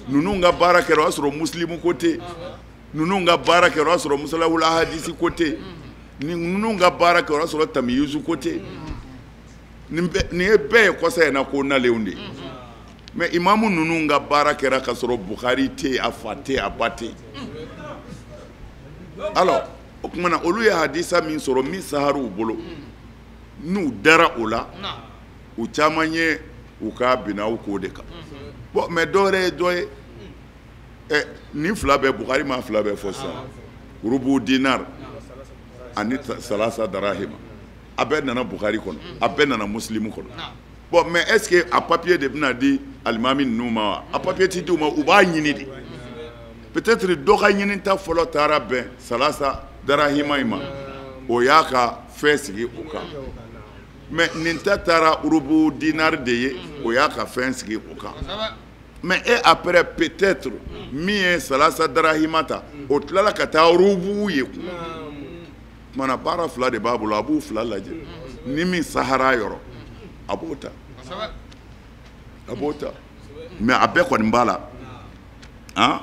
ninnu ka baara kɛra o y'a sɔrɔ Muslimu ko tɛ yen, ninnu ka baara kɛra o y'a sɔrɔ Musalawula hadisi ko tɛ yen, ninnu ka baara kɛra o y'a sɔrɔ Tamiyuzu ko tɛ yen. Nin ye bɛɛ ye kɔsa in na ko nalenw de ye. Mais imamu ninnu ka baara kɛra ka sɔrɔ Bukhari tɛ yen, a fa tɛ yen, a ba tɛ yen. Alors o tuma na olu ye hadisa min sɔrɔ min saharu u bolo, n'u dara o la, u caman ye u ka binaw k'o de kan. Bon, mais dɔ wɛrɛ ye dɔ ye. Nin fila bɛɛ Bukhari ma fila bɛɛ fɔ sisan, rubu dinar ani salasa darahima. A bɛɛ nana Bukhari kɔnɔ, a bɛɛ nana Muslimu kɔnɔ. Bon, mais est ce que a papier de bɛna di alimami ninnu ma wa? A papier ti di u ma, u b'a ɲini de. Peut-être dɔ ka ɲinita fɔlɔ taara bɛn salasa darahima in ma, o y'a ka fɛn sigi o kan. Mais nin ta taara urubu dinari de ye, o y'a ka fɛn sigi o kan. Mais et après, peut-être min ye salasa darahima ta, o tilala ka taa urubu ye kun. Kumana baara fila de b'a bolo, a b'u fila lajɛ. Ni min sahara yɔrɔ, a b'o ta, a b'o ta. Mais a bɛɛ kɔni b'a la. Han,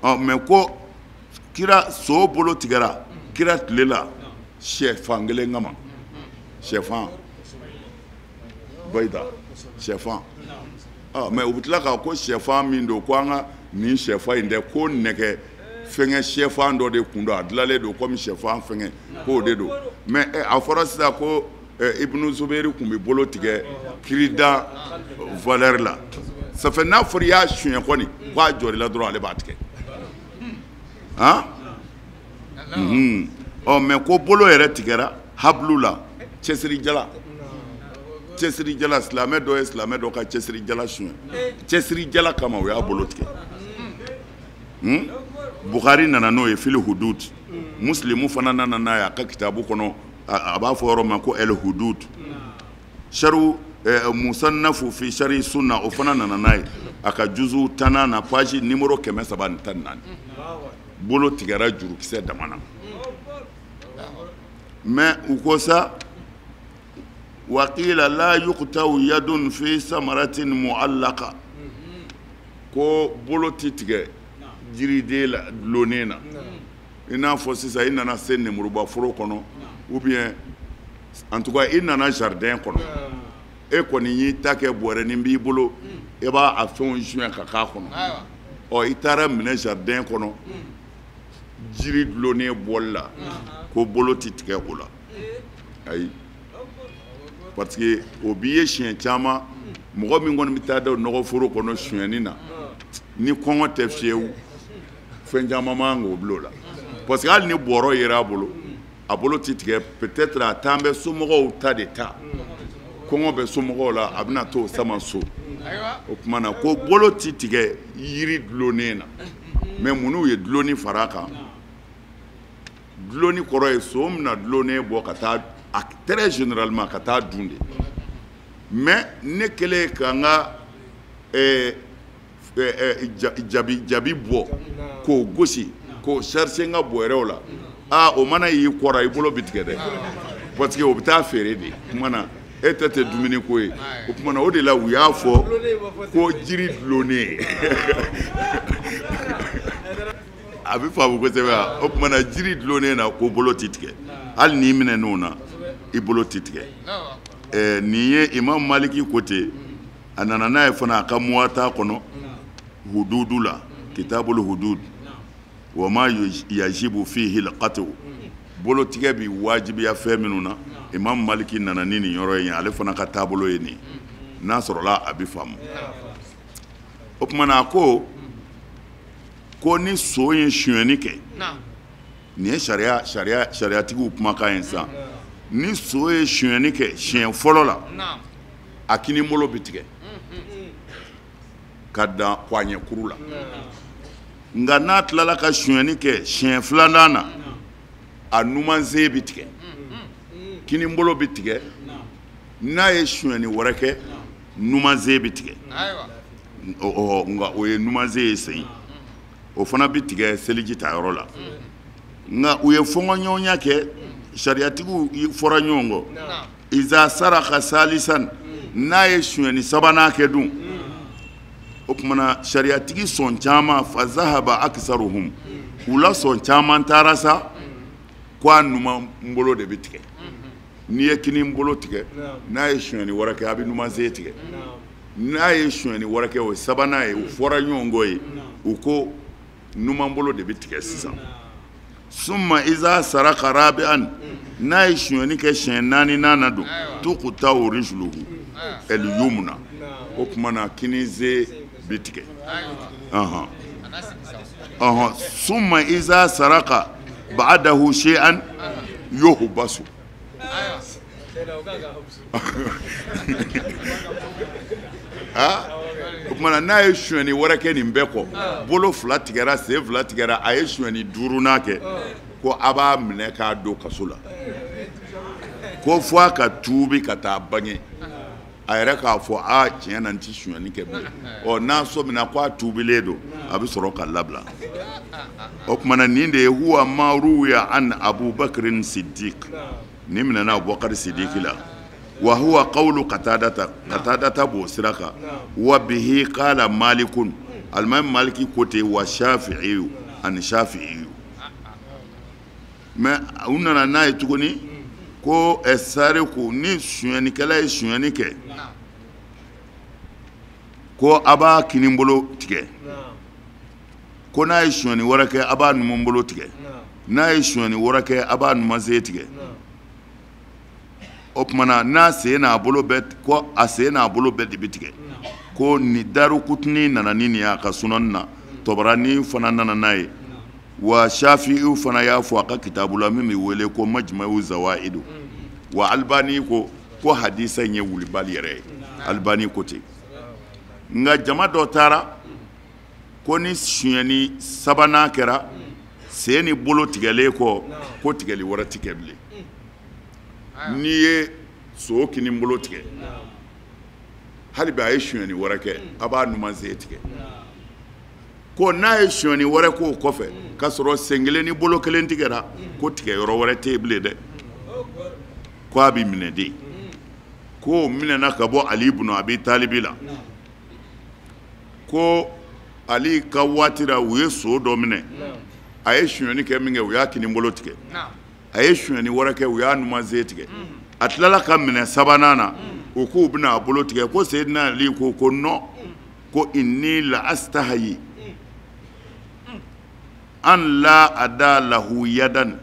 ɔ, mais ko kira so bolo tigɛra kira tile la sɛfan kelen kama, sɛfan bayida, sɛfan. Ɔ, mais u bɛ tila k'a ko sɛfan min don, ko an ka nin sɛfan in dɛ, ko nɛgɛ fɛngɛ sɛfan dɔ de kun don, a dilanlen don komi sɛfan fɛngɛ, k'o de don. Mais a fɔra sisan ko Ibnu Zubɛri tun bɛ bolo tigɛ kirida valeur la. Ça fait n'a fɔra i y'a suɲɛ kɔni, k'a jɔr'i la dɔrɔn, ale b'a tigɛ. Han, ɔ, mais ko bolo yɛrɛ tigɛra hablu la, cɛsirijala, cɛsirijala. Silamɛ dɔ ye silamɛ dɔ ka cɛsirijala suɲɛ, cɛsirijala kama o y'a bolo tigɛ. Bukhari nana n'o ye fil hudud, Muslimu fana nana n'a ye a ka kitabu kɔnɔ, a b'a fɔ yɔrɔ ma ko el hudud. Sharu musannafu fi shari sunna, o fana nana n'a ye a ka juzu 10nan na, page numéro 314. Bolo tigɛra jurukisɛ dama na. Mais u ko sa wakila la yuqtau yadun fi samaratin mu'allaka, ko bolo ti tigɛ jiriden la dulonnen na. I n'a fɔ sisan i nana se nemuruba foro kɔnɔ, ou bien en tout cas i nana jardin kɔnɔ, e kɔni y'i ta kɛ bɔrɛnin b'i bolo, i b'a a fɛnw suɲɛ ka k'a kɔnɔ. Ɔ, i taara minɛ jardin kɔnɔ jiri dulonnen bɔli la, ko bolo ti tigɛ o la. Ayi, parce que o b'i ye siɲɛ caman, mɔgɔ min kɔni bɛ taa da nɔgɔforo kɔnɔ suɲɛni na, ni kɔngɔ tɛ fiyewu, fɛn caman man k'o bila o la. Parce que hali ni bɔrɔ yera a bolo, a bolo ti tigɛ. Peut-être a t'an bɛ somɔgɔw ta de ta, kɔngɔ bɛ somɔgɔw la, a bɛna t'o sama so. O tuma na ko bolo ti tigɛ yiri dulonnen na. Mais munnu ye dulonni fara a kan? Dulonni kɔrɔ ye so bɛna dulonnen bɔ ka taa a très généralement ka taa dun de. Mais ne kɛlen ka n ka jabi bɔ k'o gosi k'o charger n ka bɔrɛw la, aa, o mana y'i kɔrɔ, i bolo bɛ tigɛ dɛ, parce que o bɛ taa feere de. Kuma na e ta tɛ dumuni ko ye. O tuma na o de la u y'a fɔ ko jiri dulonnen. A bɛ faamu kosɛbɛ. O tuma na jiri dulonnen na, ko bolo ti tigɛ. Hali n'i minɛ n'o na, i bolo ti tigɛ. Nin ye Imam Maliki ko ten. A nana n'a ye fana a ka Muwata kɔnɔ, hududu la, kitabul hudud wa ma yajibu fihi alqat'u, bolotigɛ bi wajibiya fɛn minnu na. Imam Maliki nana ni nin yɔrɔ in ye, ale fana ka taabolo ye nin. N'a sɔrɔla a bɛ faamu. O tuma na a ko ko ni so ye sonyɛni kɛ, nin ye sariya sariya sariyatigiw kumakan ye sisan, ni so ye sonyɛni kɛ siɲɛ fɔlɔ la, a kinibolo bɛ tigɛ ka dan kwaɲɛkuru la. Nka n'a tilala ka sonyɛni kɛ siɲɛ filanan na, a numansen bɛ tigɛ, kinibolo bɛ tigɛ. N'a ye sonyɛni wɛrɛ kɛ, numansen bɛ tigɛ. Nka o ye numansen ye sen, o fana bɛ tigɛ seliji ta yɔrɔ la. Nka u ye fɔnkɔɲɔgɔnya kɛ, sariyatigiw fɔra ɲɔgɔn kɔ. Iza saraka salisan, n'a ye sonyɛni sabanan kɛ dun, o tuma na sariyatigi sɔn caman, fa zahaba akisaruhum, u la sɔn caman taara sa ko a numan bolo de bɛ tigɛ. N'i ye kini bolo tigɛ, n'a ye sonyɛni wɛrɛ kɛ, a bɛ numansen tigɛ. N'a ye sonyɛni wɛrɛ kɛ, o ye sabanan ye, u fɔra ɲɔgɔn kɔ ye, u ko numan bolo de bɛ tigɛ sisan. Summa iza saraka rabi'an, n'a ye sonyɛni kɛ siɲɛ naaninan na don, tuqta'u rijluhu el yumna, o tuma na kinize bɛ tigɛ. Ɔhɔn ɔhɔn. Summa iza saraka ba'dahu shay'an yuhbasu. Aa, o tuma na n'a ye sonyɛni wɛrɛ kɛ nin bɛɛ kɔ, bolo fila tigɛra, sen fila tigɛra, a ye sonyɛni duurunan kɛ, ko a b'a minɛ k'a don kaso la, ko fo a ka tuubi ka taa bange a yɛrɛ k'a fɔ a tiɲɛ na n ti sonyɛni kɛ bilen. Ɔ, n'a sɔmina ko a tuubilen don, a bɛ sɔrɔ ka labila. O tuma na nin de ye huwa ma ruwiya an Abubakrin Siddiq, nin minɛna Abubakar Siddiq la, wa huwa qawlu Qatadata, Qatadata b'o sira kan, wa bihi qala Malikun, alimami Maliki ko ten, wa Shafi'i ani Shafi'i. Mais u nana n'a ye tuguni ko sariku, ni sonyɛnikɛla ye sonyɛni kɛ, ko a b'a kinibolo tigɛ, ko n'a ye sonyɛni wɛrɛ kɛ, a b'a numanbolo tigɛ, n'a ye sonyɛni wɛrɛ kɛ, a b'a numansen tigɛ. O tuma na n'a sen n'a bolo bɛɛ, ko a sen n'a bolo bɛɛ de bɛ tigɛ. Ko ni Darukutuni nana ni nin ye a ka sunani na, Tɔbarani fana nana n'a ye, wa Shafi'iw fana y'a fɔ a ka kitabu la min bɛ wele ko Majma'u Zawaidu. Wa Albani ko ko hadisa in ye wulibali yɛrɛ ye, Albani ko ten. Nka jama dɔ taara ko ni sonyɛni sabanan kɛra, sen ni bolo tigɛlen kɔ, ko tigɛli wɛrɛ ti kɛ bilen. N'i ye so kinin bolo tigɛ, hali bi a ye sonyɛni wɛrɛ kɛ, a b'a numansen tigɛ. Ko n'a ye sonyɛni wɛrɛ k'o kɔfɛ k'a sɔrɔ sen kelen ni bolo kelen tigɛra, ko tigɛ yɔrɔ wɛrɛ tɛ yen bilen dɛ, ko a bɛ minɛ de. K'o minɛna ka bɔ Ali ibn Abi Talibi la, ko Ali ka waati la u ye so dɔ minɛ, a ye sonyɛni kɛ min kɛ, u y'a kinin bolo tigɛ, a ye sonyɛni wɛrɛ kɛ, u y'a numansen tigɛ. A tilala ka minɛ sabanan na, u k'u bɛna a bolo tigɛ, ko Seyidina Ali ko ko non, ko inni la astahayi an la ada lahu yadan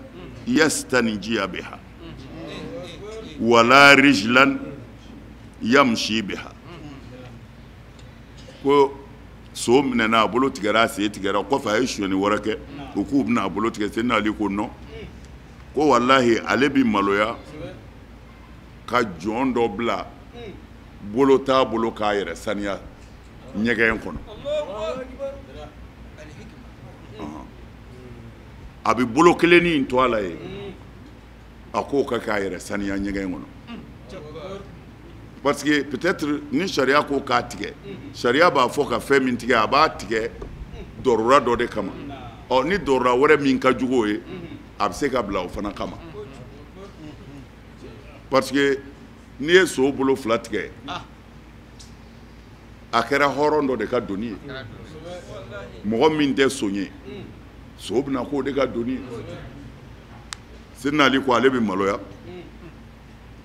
yastanjiya biha wala rijlan yamshi biha. Ko so minɛna, a bolo tigɛra, a sen tigɛra, kɔfɛ a ye sonyɛni wɛrɛ kɛ, u k'u bɛna a bolo tigɛ. Seyidina Ali ko non, ko walahi ale bi maloya ka jɔn dɔ bila bolo t'a bolo k'a yɛrɛ saniya ɲɛgɛn kɔnɔ. A bɛ bolo kelennin to a la yen, a k'o ka k'a yɛrɛ saniya ɲɛgɛn kɔnɔ. Parce que peut-être ni sariya ko k'a tigɛ, sariya b'a fɔ ka fɛn min tigɛ, a b'a tigɛ dɔrɔra dɔ de kama. Ɔ, ni dɔrɔra wɛrɛ min ka jugu o ye, a bɛ se ka bila o fana kama. Parce que n'i ye so bolo fila tigɛ, a kɛra hɔrɔn dɔ de ka doni ye. Mɔgɔ min tɛ son ye, so bɛna k'o de ka doni ye. Seyidina Ali ko ale bɛ maloya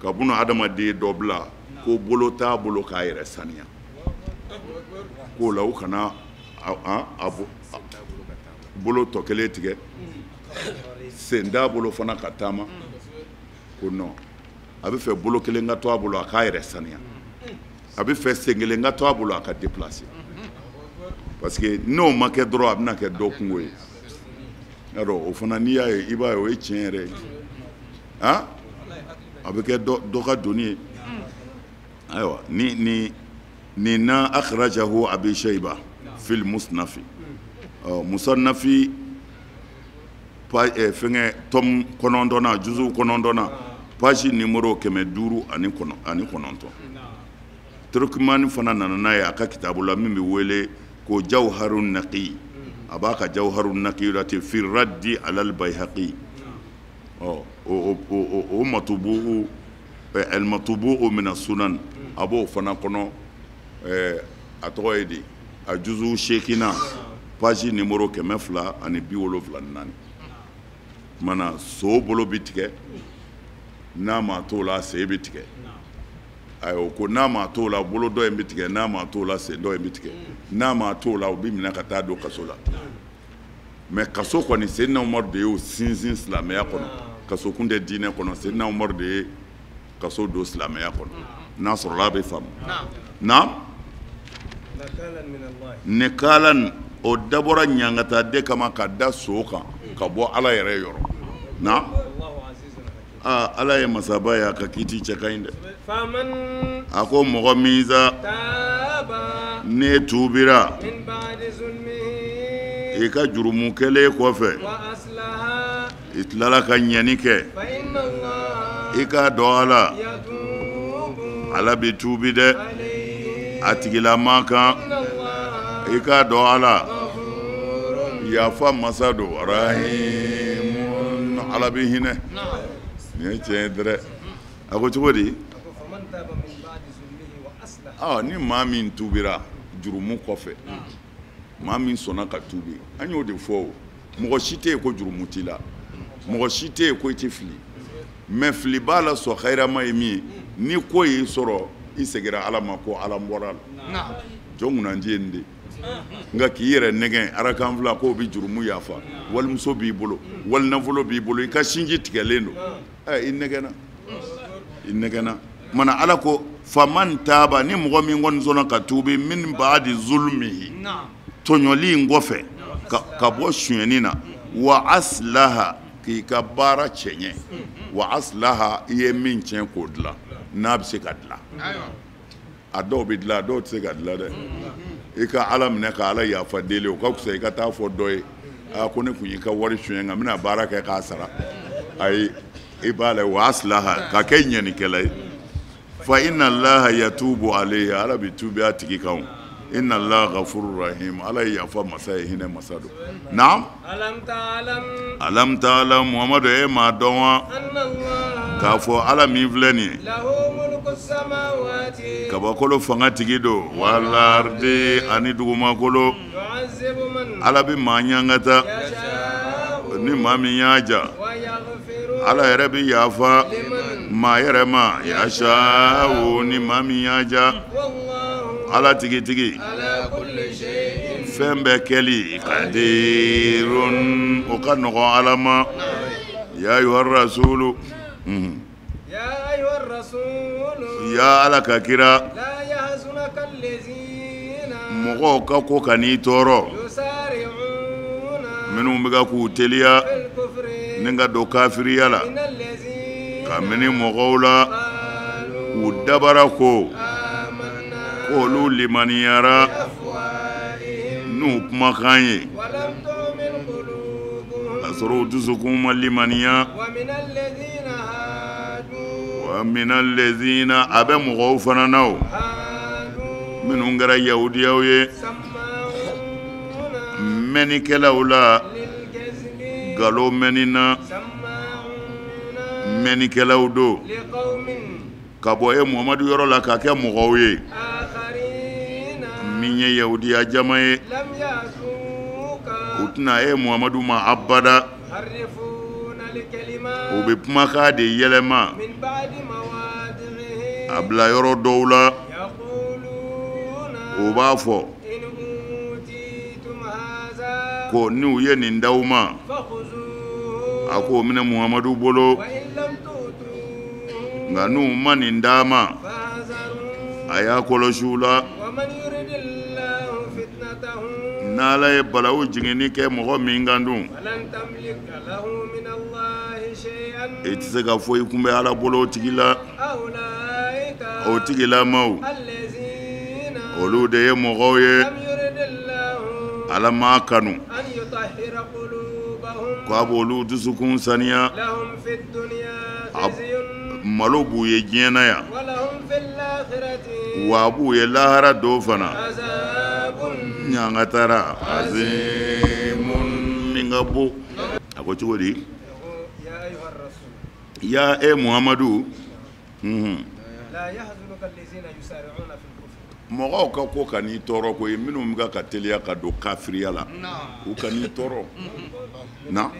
ka buna adamaden dɔ bila ko bolo t'a bolo k'a yɛrɛ saniya, k'o la u kana a bolo tɔ kelen tigɛ, sen t'a bolo fana ka taama. Ko non, a bɛ fɛ bolo kelen ka to a bolo a k'a yɛrɛ saniya, a bɛ fɛ sen kelen ka to a bolo a ka déplacer. Parce que n'o ma kɛ dɔrɔn, a bɛna kɛ dɔ kungo ye. Y'a dɔn, o fana n'i y'a ye, i b'a ye o ye tiɲɛ yɛrɛ ye. Han, a bɛ kɛ dɔ ka doni ye. Ayiwa, ni ni nin na akhrajahu Abi Shayba fil musnafi, ɔ musannafi fɛngɛ tome 9nan, juzu 9nan, page numéro 509. Turkimani fana nana n'a ye a ka kitabu la min bɛ wele ko Jawharun Naqi, a b'a ka Jawharun Naqi la ten fi raddi alal Bayhaqi. Ɔ, o matubu al matubu min sunan, a b'o fana kɔnɔ. A tɔgɔ ye di, a juzu 8nan, page numéro 274. Kumana so bolo bi tigɛ, n'a ma t'o la, sen bɛ tigɛ. Ayiwa, ko n'a ma t'o la, bolo dɔ in bɛ tigɛ, n'a ma t'o la, sen dɔ in bɛ tigɛ, n'a ma t'o la, u bɛ minɛ ka taa don kaso la. Mais kaso kɔni, Seyidina Umaru de y'o sinsin silamɛya kɔnɔ. Kaso kun tɛ diinɛ kɔnɔ, Seyidina Umaru de ye kaso don silamɛya kɔnɔ. N'a sɔrɔla a bɛ faamu. Naam, nikalan, o dabɔra ɲangata de kama ka da so kan ka bɔ Ala yɛrɛ yɔrɔ. Naam, Aa, Ala ye masaba ye, a ka kiti cɛ ka ɲi dɛ. A ko mɔgɔ min sa n'e tuubira i ka jurumu kɛlen kɔfɛ, i tilala ka ɲɛni kɛ, i k'a dɔn Ala, Ala bɛ tuubi dɛ a tigilama kan. I k'a dɔn Ala yafa masa don, rahimun, Ala bɛ hinɛ. Nin ye tiɲɛ ye dɛrɛ. A ko cogo di? Ni maa min tuubira jurumu kɔfɛ, maa min sɔnna ka tuubi, an y'o de fɔ o, mɔgɔ si tɛ yen ko jurumu t'i la, mɔgɔ si tɛ yen ko i tɛ fili, mais fili b'a la sɔn hayirama ye min ye, ni ko y'i sɔrɔ i seginna Ala ma ko Ala n bɔra a la, jɔn kunnandi ye nin de. Nka k'i yɛrɛ nɛgɛn arakan fila k'o bɛ jurumu yafa, walimuso b'i bolo, walinafolo b'i bolo, i ka sinji tigɛlen don, i nɛgɛnna, i nɛgɛnna. Mana Ala ko faman taaba, ni mɔgɔ min kɔni sɔnna ka tuubi min baadi zulmihi, tɔɲɔli in kɔfɛ ka bɔ sonyɛni na, wa aslaha, k'i ka baara cɛɲɛ, wa aslaha, i ye min tiɲɛ k'o dilan, n'a bɛ se ka dilan. A dɔw bɛ dilan, a dɔw tɛ se ka dilan dɛ. I ka Ala minɛ ka Ala yafa deli, o ka fisa i ka taa fɔ dɔ ye, aa ko ne kun y'i ka wari suɲɛ nka n bɛna baara kɛ k'a sara. Ayi, i b'a la wa aslaha, ka kɛ ɲɛnikɛla ye. Fa inna Allaha yatubu alayhi, Ala bɛ tuubi a tigi kan. Inna Allaha ghafurur rahim, Ala ye yafa masa ye, hinɛ masa don. Naam. Alam ta'lam, Muhamadu e m'a dɔn wa k'a fɔ Ala min filɛ nin ye, kabakolo fanga tigi don, wal ardi, ani dugumakolo. Ala bɛ maa ɲangata ni maa min y'a ja, Ala yɛrɛ bɛ yafa maa yɛrɛ ma, yasha'u, ni maa min y'a ja. Ala tigitigi fɛn bɛɛ kɛli kadirun, o ka nɔgɔn Ala ma. Ya ayyuhar rasulu, ya Ala ka kira, mɔgɔw ka ko kan'i tɔɔrɔ, minnu bɛ ka k'u teliya ni ka don kafiriya la, kabini mɔgɔw la u dabara ko k'olu limaniyara n'u kumakan ye, k'a sɔrɔ u dusukun ma limaniya. Wa minal lezina, a bɛ mɔgɔw fana na o minnu kɛra yahudiyaw ye, mɛnnikɛlaw la, nkalon mɛnni na, mɛnnikɛlaw don ka bɔ e Muhamadu yɔrɔ la ka kɛ mɔgɔw ye min ye yahudiya jama ye, u tɛna e Muhamadu ma abada. U bɛ kumakan de yɛlɛma a bila yɔrɔ dɔw la, u b'a fɔ ko n'u ye nin d'aw ma, a k'o minɛ Muhamadu bolo, nka n'u ma nin d'a ma, a y'a kɔlɔsi u la. N'Ala ye balawu jiginni kɛ mɔgɔ min kan dun, i tɛ se ka foyi kunbɛn Ala bolo o tigi la. O tigilamaw, olu de ye mɔgɔw ye Ala m'a kanu k'a b'olu dusukun saniya, malo b'u ye diɲɛ na yan, wa a b'u ye lahara don fana. Ɲangatara azimun, min ka bon. A ko cogo di? Ya e Muhamadu, mɔgɔw ka ko kan'i tɔɔrɔ ko ye, minnu bɛ ka teliya ka don kafiriya la, u kan'i tɔɔrɔ. Na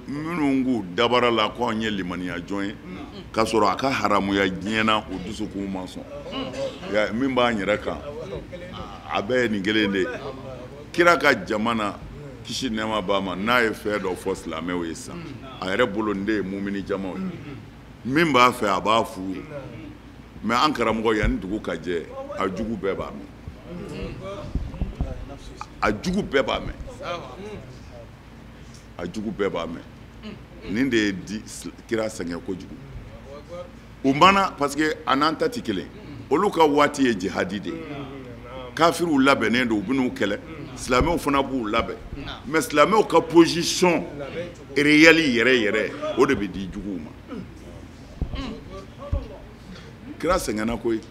minnu k'u dabara la ko an ye limaniya jɔn ye, k'a sɔrɔ a ka haramuya diɲɛ na, u dusukun ma sɔn. Min b'an yɛrɛ kan, a bɛɛ ye nin kelen de ye. Kira ka jama na, kisi nɛɛma b'a ma, n'a ye fɛn dɔ fɔ silamɛw ye sisan, a yɛrɛ bolo nin de ye mumini jamaw ye, min b'a fɛ a b'a f'u ye. Mais an karamɔgɔ, yanni dugu ka jɛ, a jugu bɛɛ b'a mɛn, a jugu bɛɛ b'a mɛn, a jugu bɛɛ b'a mɛn. Nin de ye di kira sɛgɛn kojugu. U mana parce que a n'an ta tɛ kelen. Olu ka waati ye jihadi de ye. Kafiriw labɛnnen don, u bɛn'u kɛlɛ. Silamɛw fana b'u labɛn. Mais silamɛw ka position réelle yɛrɛ yɛrɛ, o de bɛ di juguw ma. Kira sɛgɛnna koyi.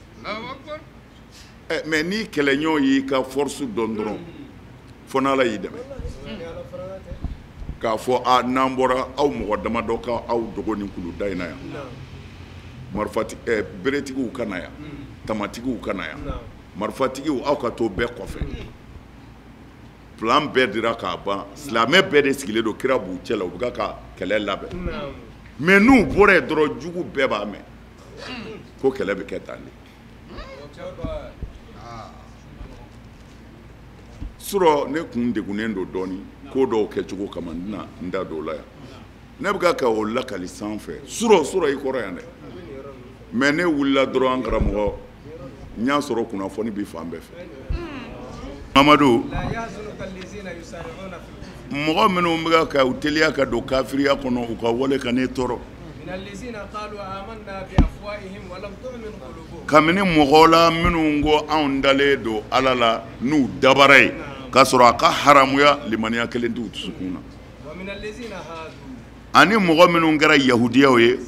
Mais ni kɛlɛɲɔgɔn y'i ka force dɔn dɔrɔn, fo n'Ala y'i dɛmɛ. K'a fɔ a n'an bɔra aw mɔgɔ damadɔ ka aw dogo nin kuluda in na yan. Marifati beretigiw ka na yan, tamatigiw ka na yan, marifatigiw aw ka to bɛɛ kɔfɛ. Plan bɛɛ dira k'a ban, silamɛ bɛɛ de sigilen don, kira b'u cɛ la, u bɛ ka kɛlɛ labɛn. Mais n'u bɔra yen dɔrɔn, jugu bɛɛ b'a mɛn ko kɛlɛ bɛ kɛ tan de. Surɔ ne kun degunnen don dɔɔni ko dɔw kɛcogo kama, n tɛna n da don o la yan. Ne bɛ ka o lakali sanfɛ surɔ i kɔrɔ yan dɛ. Mais ne wulila dɔrɔn an karamɔgɔ, n y'a sɔrɔ kunnafoni bi fan bɛɛ fɛ. Mamadu, mɔgɔ minnu bɛ ka u teliya ka don kafiriya kɔnɔ, u ka wale ka ne tɔɔrɔ. Kabini mɔgɔw la minnu ko anw dalen don Ala la n'u dabara ye, k'a sɔrɔ a ka haramuya limaniya kelen t'u dusukun na. Ani mɔgɔ minnu kɛra yahudiyaw ye,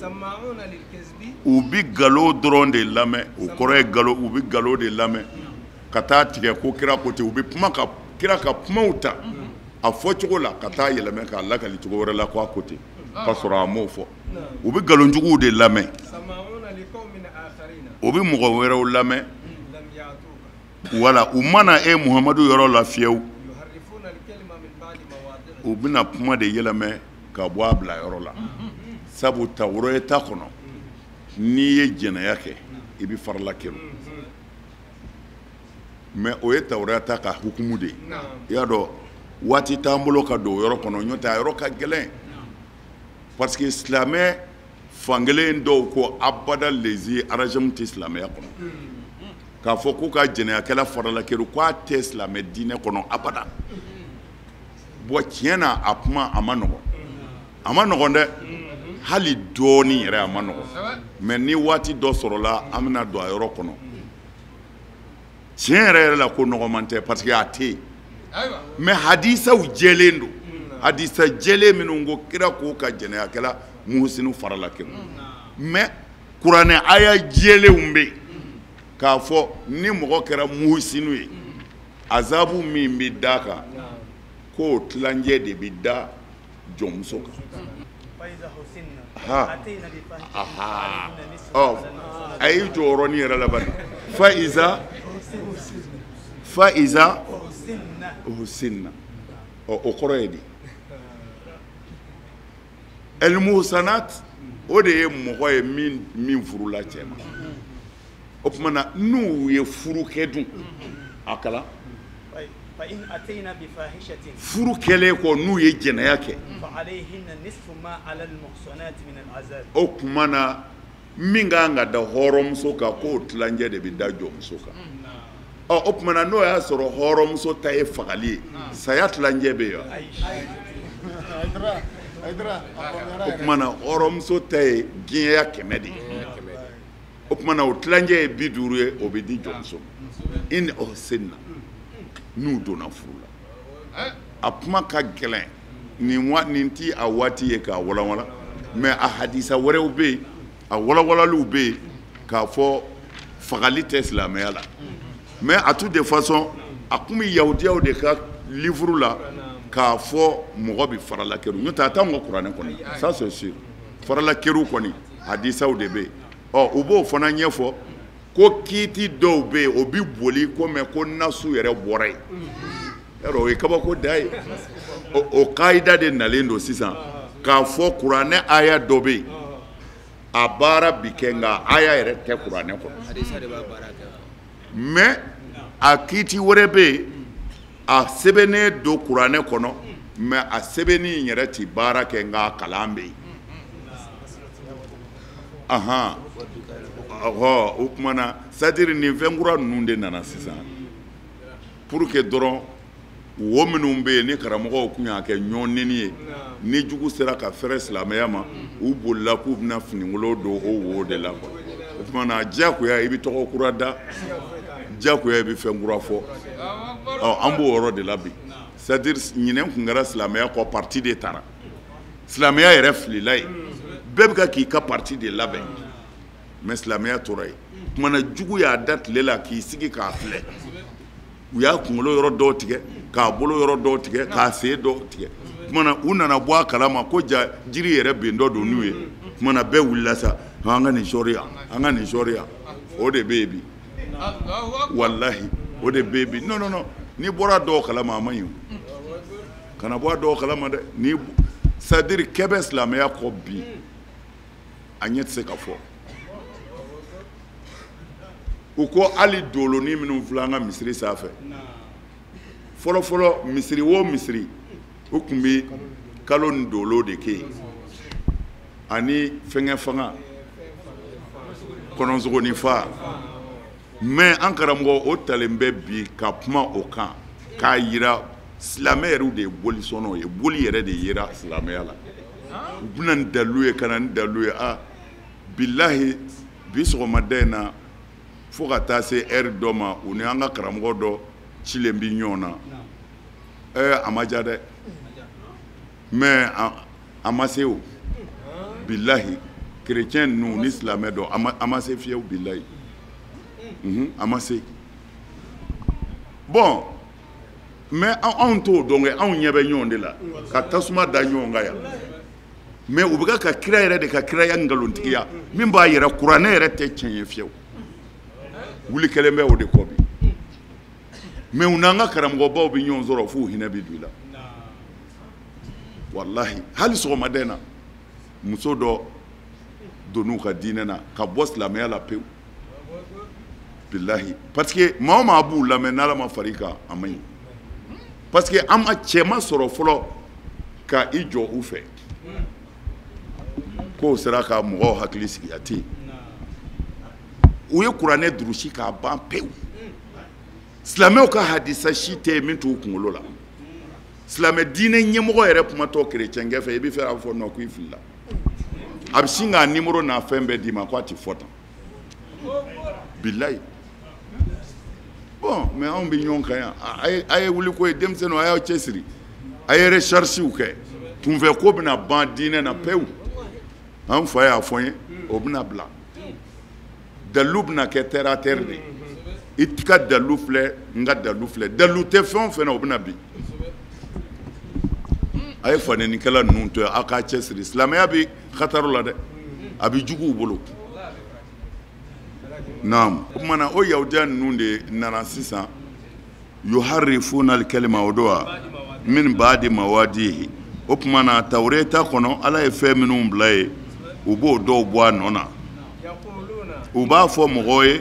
u bi nkalon dɔrɔn de lamɛn. O kɔrɔ ye nkalon, u bi nkalon de lamɛn ka taa tigɛ ko kira ko ten. U bɛ kuma ka kira ka kumaw ta a fɔcogo la ka taa yɛlɛmɛ k'a lakali cogo wɛrɛ la ko a ko ten, k'a sɔrɔ a m'o fɔ. U bɛ nkalonjuguw de lamɛn, u bɛ mɔgɔ wɛrɛw lamɛn. Wala u mana e Muhamadu yɔrɔ la fiyewu, u bɛna kuma de yɛlɛmɛ ka bɔ a bila yɔrɔ la. Sabu tawureta kɔnɔ, n'i ye jɛnɛya kɛ, i bɛ farala kɛrɛ. Mais o ye tawureta ka hukumu de ye. I y'a dɔn waati t'an bolo ka don o yɔrɔ kɔnɔ, n'o tɛ a yɔrɔ ka gɛlɛn. Parce que silamɛ fankelen dɔw ko abada lezi arajamu tɛ silamɛya kɔnɔ. K'a fɔ k'u ka jɛnɛyakɛla farala kɛrɛ, k'a tɛ silamɛ diinɛ kɔnɔ abada. Bon tiɲɛ na a kuma a ma nɔgɔn. A ma nɔgɔn dɛ. Hali dɔɔni yɛrɛ a ma nɔgɔn. Mais ni waati dɔ sɔrɔla, an bɛna don a yɔrɔ kɔnɔ. Tiɲɛ yɛrɛ yɛrɛ la ko nɔgɔman tɛ, parce que a tɛ yen. Mais hadisaw jɛlen don. Hadisa jɛlen minnu ko kira k'o ka jɛnɛyakɛla muhusinu farala kɛrɛ. Mais kuranɛ aya jɛlenw bɛ yen k'a fɔ ni mɔgɔ kɛra muhusinu ye, azabu min bɛ d'a kan, k'o tilancɛ de bɛ da jɔnmuso kan. Ha ɔ a y'i jɔ yɔrɔnin yɛrɛ la bani. Fa iza uhsinna. Ɔ o kɔrɔ ye di? Elmuhsanat, o de ye mɔgɔ ye min furula cɛ ma. O tuma na n'u ye furu kɛ dun, a kalan. Furu kɛlen kɔ n'u ye jɛnɛya kɛ, o tuma na min ka kan ka da hɔrɔnmuso kan, k'o tilancɛ de bɛ da jɔnmuso kan. Ɔ o tuma na n'o y'a sɔrɔ hɔrɔnmuso ta ye fagali ye, saya tilancɛ bɛ yen wa? O tuma na hɔrɔnmuso ta ye diɲɛya 100 de ye. O tuma na o tilancɛ ye 50 ye, o bɛ di jɔnmuso ma. In uhsinna, n'u donna furu la. A kuma ka gɛlɛn, nin ti a waati ye k'a walawala, mais a hadisa wɛrɛw bɛ yen, a walawalaliw bɛ yen k'a fɔ fagali tɛ silamɛya la. Mais à toute façon, a kun bɛ yahudiyaw de ka livre la k'a fɔ mɔgɔ bɛ farala kɛrɛ. N'o tɛ a t'anw ka kuranɛ kɔnɔ, ça c'est sûr. Farala kɛrɛ kɔni hadisaw de bɛ yen. Ɔ u b'o fana ɲɛfɔ ko kiiti dɔw bɛ yen, o bɛ boli ko mɛ ko nasu yɛrɛ bɔra yen. Yarɔ o ye kabako da ye. O kayida de nalen don sisan k'a fɔ kuranɛ aya dɔ bɛ yen, a baara bi kɛ nka aya yɛrɛ tɛ kuranɛ kɔnɔ. Mais a kiiti wɛrɛ bɛ yen, a sɛbɛnnen don kuranɛ kɔnɔ, mais a sɛbɛnni in yɛrɛ ti baara kɛ nka a kalan bɛ yen. Ahan, ɔhɔ, o tuma na c'est à dire nin fɛn kura ninnu de nana sisan pour que dɔrɔn wo minnu bɛ yen ni karamɔgɔw tun y'a kɛ ɲɔnɛni ye, Ni jugu sera ka fɛrɛ silamɛya ma, u bolila k'u bɛna finikolon don o wo de la quoi. O tuma na diyagoya i bɛ tɔgɔ kura da, diyagoya i bɛ fɛn kura fɔ. Ɔ, an b'o yɔrɔ de la bi. C'est à dire ɲinɛ tun kɛra silamɛya kɔ, parti de taara, silamɛya yɛrɛ filila yen, bɛɛ bɛ ka k'i ka parti de labɛn, mais silamɛya tora yen. Tuma na jugu y'a da tile la k'i sigi k'a filɛ, u y'a kunkolo yɔrɔ dɔw tigɛ, k'a bolo yɔrɔ dɔw tigɛ, k'a sen dɔw tigɛ. Tuma na u nana bɔ a kalama ko ja jiri yɛrɛ bentɔ don n'u ye. Tuma na bɛɛ wulila sa, an ka nin sɔri yan, an ka nin sɔri yan. O de bɛ yen bi, walahi o de bɛ yen bi. Non non non, n'i bɔra dɔw kalama a man ɲi o, kana bɔ a dɔw kalama dɛ. Ni c'est à dire kɛ bɛ silamɛya kɔ bi, a ɲɛ tɛ se ka fɔ. U ko hali dolonin minnu filɛ an ka misiri sanfɛ, fɔlɔfɔlɔ misiri o misiri u tun bɛ kalo ni dolo de kɛ yen, ani fɛngɛ fanga kɔnɔsogoni fa. Mais an karamɔgɔ o talen bɛ bi ka kuma o kan k'a yira silamɛ yɛrɛw de ye bolisɔnnaw ye, boli yɛrɛ de yera silamɛya la. U bɛna ni dalilu ye, ka na ni dalilu ye. Ah bilahi, bi sɔgɔmada in na fo ka taa se heure dɔ ma, u ni an ka karamɔgɔ dɔ cilen bi ɲɔgɔn na. A ma diya dɛ, mais a ma se o. Bilahi chrétien ninnu ni silamɛ dɔ a ma se fiyewu, bilahi a ma se. Bon, mais anw t'o dɔn kɛ, anw ɲɛ bɛ ɲɔgɔn de la ka tasuma da ɲɔgɔn kan yan. Mais u bɛ ka kira yɛrɛ de ka kiraya nkalontigiya min b'a yɛrɛ kuranɛ yɛrɛ tɛ tiɲɛ ye fiyewu. Wuli kɛlen bɛ o de kɔ bi. Mais u n'an ka karamɔgɔbaw bɛ ɲɔgɔn sɔrɔ f'u hinɛ bɛ don i la. Walahi hali sɔgɔmada in na muso dɔ donn'u ka diinɛ na ka bɔ silamɛya la pewu. Bilahi, parce que maa o maa b'u lamɛn n'Ala ma far'i kan a man ɲi. Parce que an ma cɛ ma sɔrɔ fɔlɔ ka i jɔ u fɛ k'o sera ka mɔgɔw hakili sigi, a tɛ yen. U ye kuranɛ durusi k'a ban pewu. Silamɛw ka hadisa si tɛ yen min t'u kunkolo la. Silamɛ diinɛ ɲɛmɔgɔ yɛrɛ kumatɔ kerecɛnkɛ fɛ, i bɛ fɛ a fɔ non k'i filila. A bɛ sin k'a nimoro n'a fɛn bɛɛ d'i ma k'a tɛ fɔ tan. Bilayi. Bon, mais anw bɛ ɲɔgɔn kan yan. A ye wuli ko ye denmisɛnninw, a y'aw cɛsiri, a ye recherche kɛ. Kunfɛ ko bɛna ban diinɛ na pewu. An fa y'a fɔ n ye, o bɛna bila. Dalilu bɛna kɛ terre à terre de. I ka dalilu filɛ, n ka dalilu filɛ. Dalilu tɛ fɛn o fɛn na, o bɛna bin. A ye fanenikɛla ninnu to yen, aw k'a cɛsiri. Silamɛya bɛ hataro la dɛ, a bɛ juguw bolo. Naam. O tuma na o yahudiya ninnu de nana sisan, yuharifuna al-kalima o don wa min baadi mawadihi. O tuma na tawureta kɔnɔ Ala ye fɛn minnu bila yen, u b'o dɔw bɔ a nɔ na. U b'a fɔ mɔgɔw ye,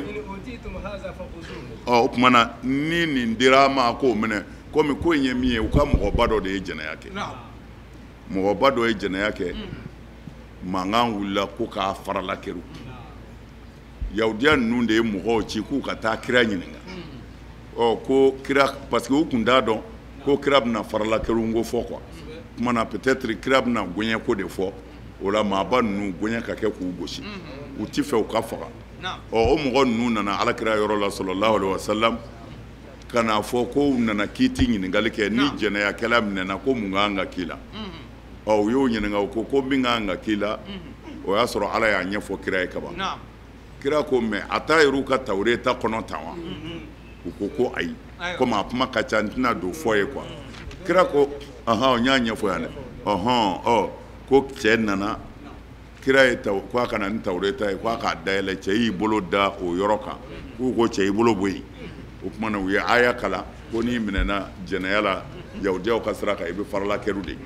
ɔ o tuma na ni nin dira a ma k'o minɛ, komi ko in ye min ye, u ka mɔgɔba dɔ de ye jɛnɛya kɛ. Mɔgɔba dɔ ye jɛnɛya kɛ, mankan wulila ko k'a farala kɛru. Yahudiya ninnu de ye mɔgɔw ci k'u ka taa kira ɲininka. Ɔ ko kira, parce que u tun t'a dɔn ko kira bɛna farala kɛru ko fɔ quoi. Tuma na peut-être kira bɛna gɔɲɛ ko de fɔ, o la maaba ninnu gɔɲɛ ka kɛ k'u gosi. U ti fɛ u ka faga. Ɔ o mɔgɔ ninnu nana Ala kira yɔrɔ la sallallahu alaihi wasallam ka n'a fɔ ko u nana kiiti ɲininkali kɛ ni jɛnɛyakɛla minɛna ko mun kan ka k'i la. Ɔ u y'o ɲininka, u ko ko min kan ka k'i la, o y'a sɔrɔ Ala y'a ɲɛfɔ kira ye kaban. Kira ko mais a t'a yɛrɛw ka tawureta kɔnɔ tan wa? U ko ko ayi, komi a kuma ka ca n tɛna don fɔ ye quoi. Kira ko ɔhɔn, n y'a ɲɛfɔ yan dɛ. Ɔhɔn, ɔ ko cɛ nana, kira ye taw ko a ka na ni tawureta ye, ko a k'a dayɛlɛ, cɛ y'i bolo da o yɔrɔ kan, k'u ko cɛ i bolo bɔ yen. O tuma na u ye aya kalan ko n'i minɛna jɛnɛya la yahudiyaw ka sira kan i bɛ farala kɛru de.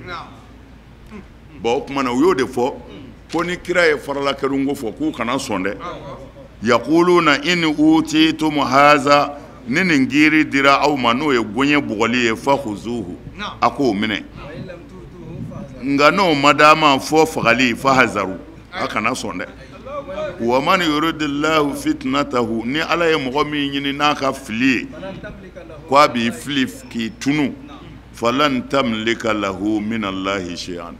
Bon o tuma na u y'o de fɔ ko ni kira ye farala kɛru ko fɔ k'u kana sɔn dɛ. Yaquluna in utitum haza, ni nin giiri dira aw ma n'o ye gɔɲɛ bugɔli ye, fakhuzuhu, a k'o minɛ. Nka n'o ma d'a ma fɔ fagali, fahazaru, a kana sɔn dɛ. Wa man yuridillahu fitnatahu, ni Ala ye mɔgɔ min ɲini n'a ka fili ye, k'a b'i fili k'i tunu, Falan tamlika lahu min Allahi shay'an,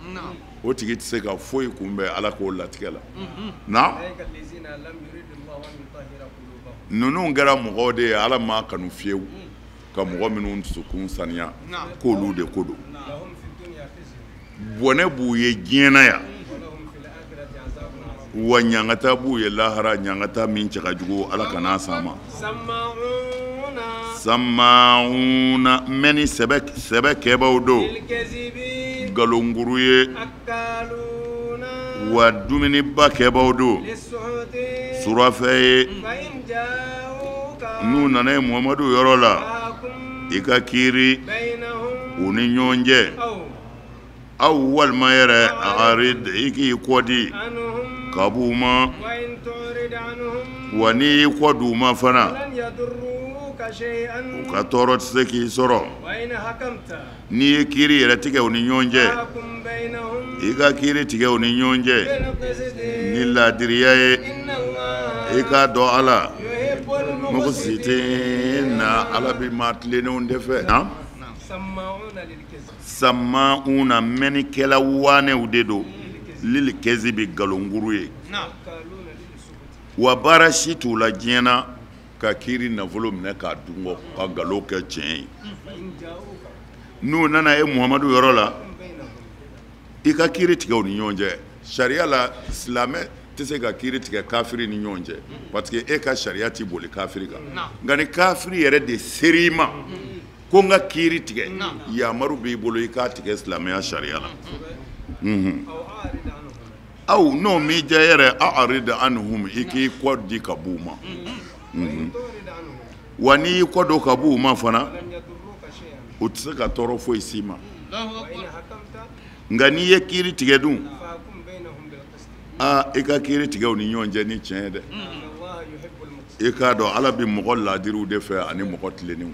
o tigi tɛ se ka foyi kunbɛn Ala k'o latigɛ la. Na ninnu kɛra mɔgɔw de ye Ala m'a kanu fiyewu ka mɔgɔ minnu dusukun saniya, k'olu de ko don. Bɔnɛ b'u ye diɲɛ na yan, wa ɲangata b'u ye lahara, ɲangata min cɛ ka jugu, Ala kana s'an ma. Samauna mɛnni sɛbɛ kɛbaw don, nkalonkuru ye, wa dumuniba kɛbaw don, surafɛ ye. N'u nana ye Muhamadu yɔrɔ la, i ka kiiri u ni ɲɔgɔn cɛ, aw walima yɛrɛ arid, i k'i kɔ di ka b'u ma. Wa n'i y'i kɔ d'u ma fana, u ka tɔɔrɔ tɛ se k'i sɔrɔ. N'i ye kiiri yɛrɛ tigɛ u ni ɲɔgɔn cɛ, i ka kiiri tigɛ u ni ɲɔgɔn cɛ ni laadiriya ye, i k'a dɔn Ala muqsitina, Ala bɛ maa tilennenw de fɛ. Samauna mɛnnikɛla waanɛw de don, lil kazibi, nkalonkuru ye. Wa baara si t'u la diɲɛ na ka kiiri nafolo minɛ k'a dun kɔ, ka nkalon kɛ tiɲɛ ye. N'u nana e Muhamadu yɔrɔ la, i ka kiiri tigɛ u ni ɲɔgɔn cɛ. Sariya la, silamɛ tɛ se ka kiiri tigɛ kafiri ni ɲɔgɔn cɛ, parce que e ka sariya tɛ boli kafiri kan. Nka ni kafiri yɛrɛ de ser'i ma ko n ka kiiri tigɛ, yamaru b'i bolo i k'a tigɛ silamɛya sariya la. Aw n'o m'i diya yɛrɛ, arid anhum, i k'i kɔ di ka b'u ma. Wa n'i y'i kɔ don ka b'u ma fana, u tɛ se ka tɔɔrɔ foyi s'i ma. Nka n'i ye kiiri tigɛ dun, aa, i ka kiiri tigɛ u ni ɲɔgɔn cɛ ni tiɲɛ ye dɛ. I k'a dɔn Ala bɛ mɔgɔ laadiriw de fɛ ani mɔgɔ tilennenw.